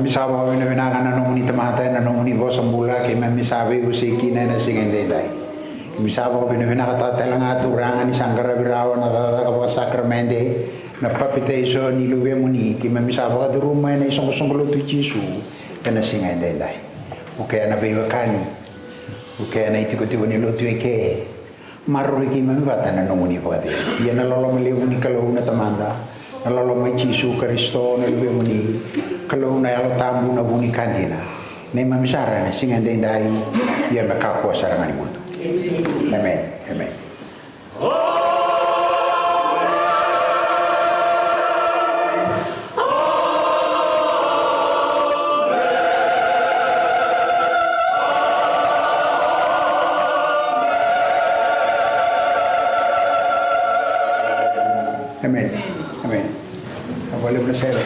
Sa vakavinavinaka na nomuni tamata ena nomuni vosa bula keimami sa veivosaki kina ena siga edaidai. Keimami sa vakavinavinakataka tale ga, Turaga, ni sa qaravi rawa na cakacaka vakasakaramede, na papitaiso ni Luvemuni, keimami sa vakacuruma ena isoqosoqo lotu i Jisu ena siga edaidai. O kea na veiwekani, o kea na itikotiko ni lotu eke, maroroi keimami vata na nomuni vakacegu. Ia na loloma levu ni Kalou na Tamada, na loloma i Jisu Karisito na Luvemuni, Kalou na Yalo Tabu na vu ni ka dina, neimami sara ena siga edaidai, ia me kakua sara ga ni mudu. Amen. Amen. Amen. Amen. Vinaka vakalevu na sere.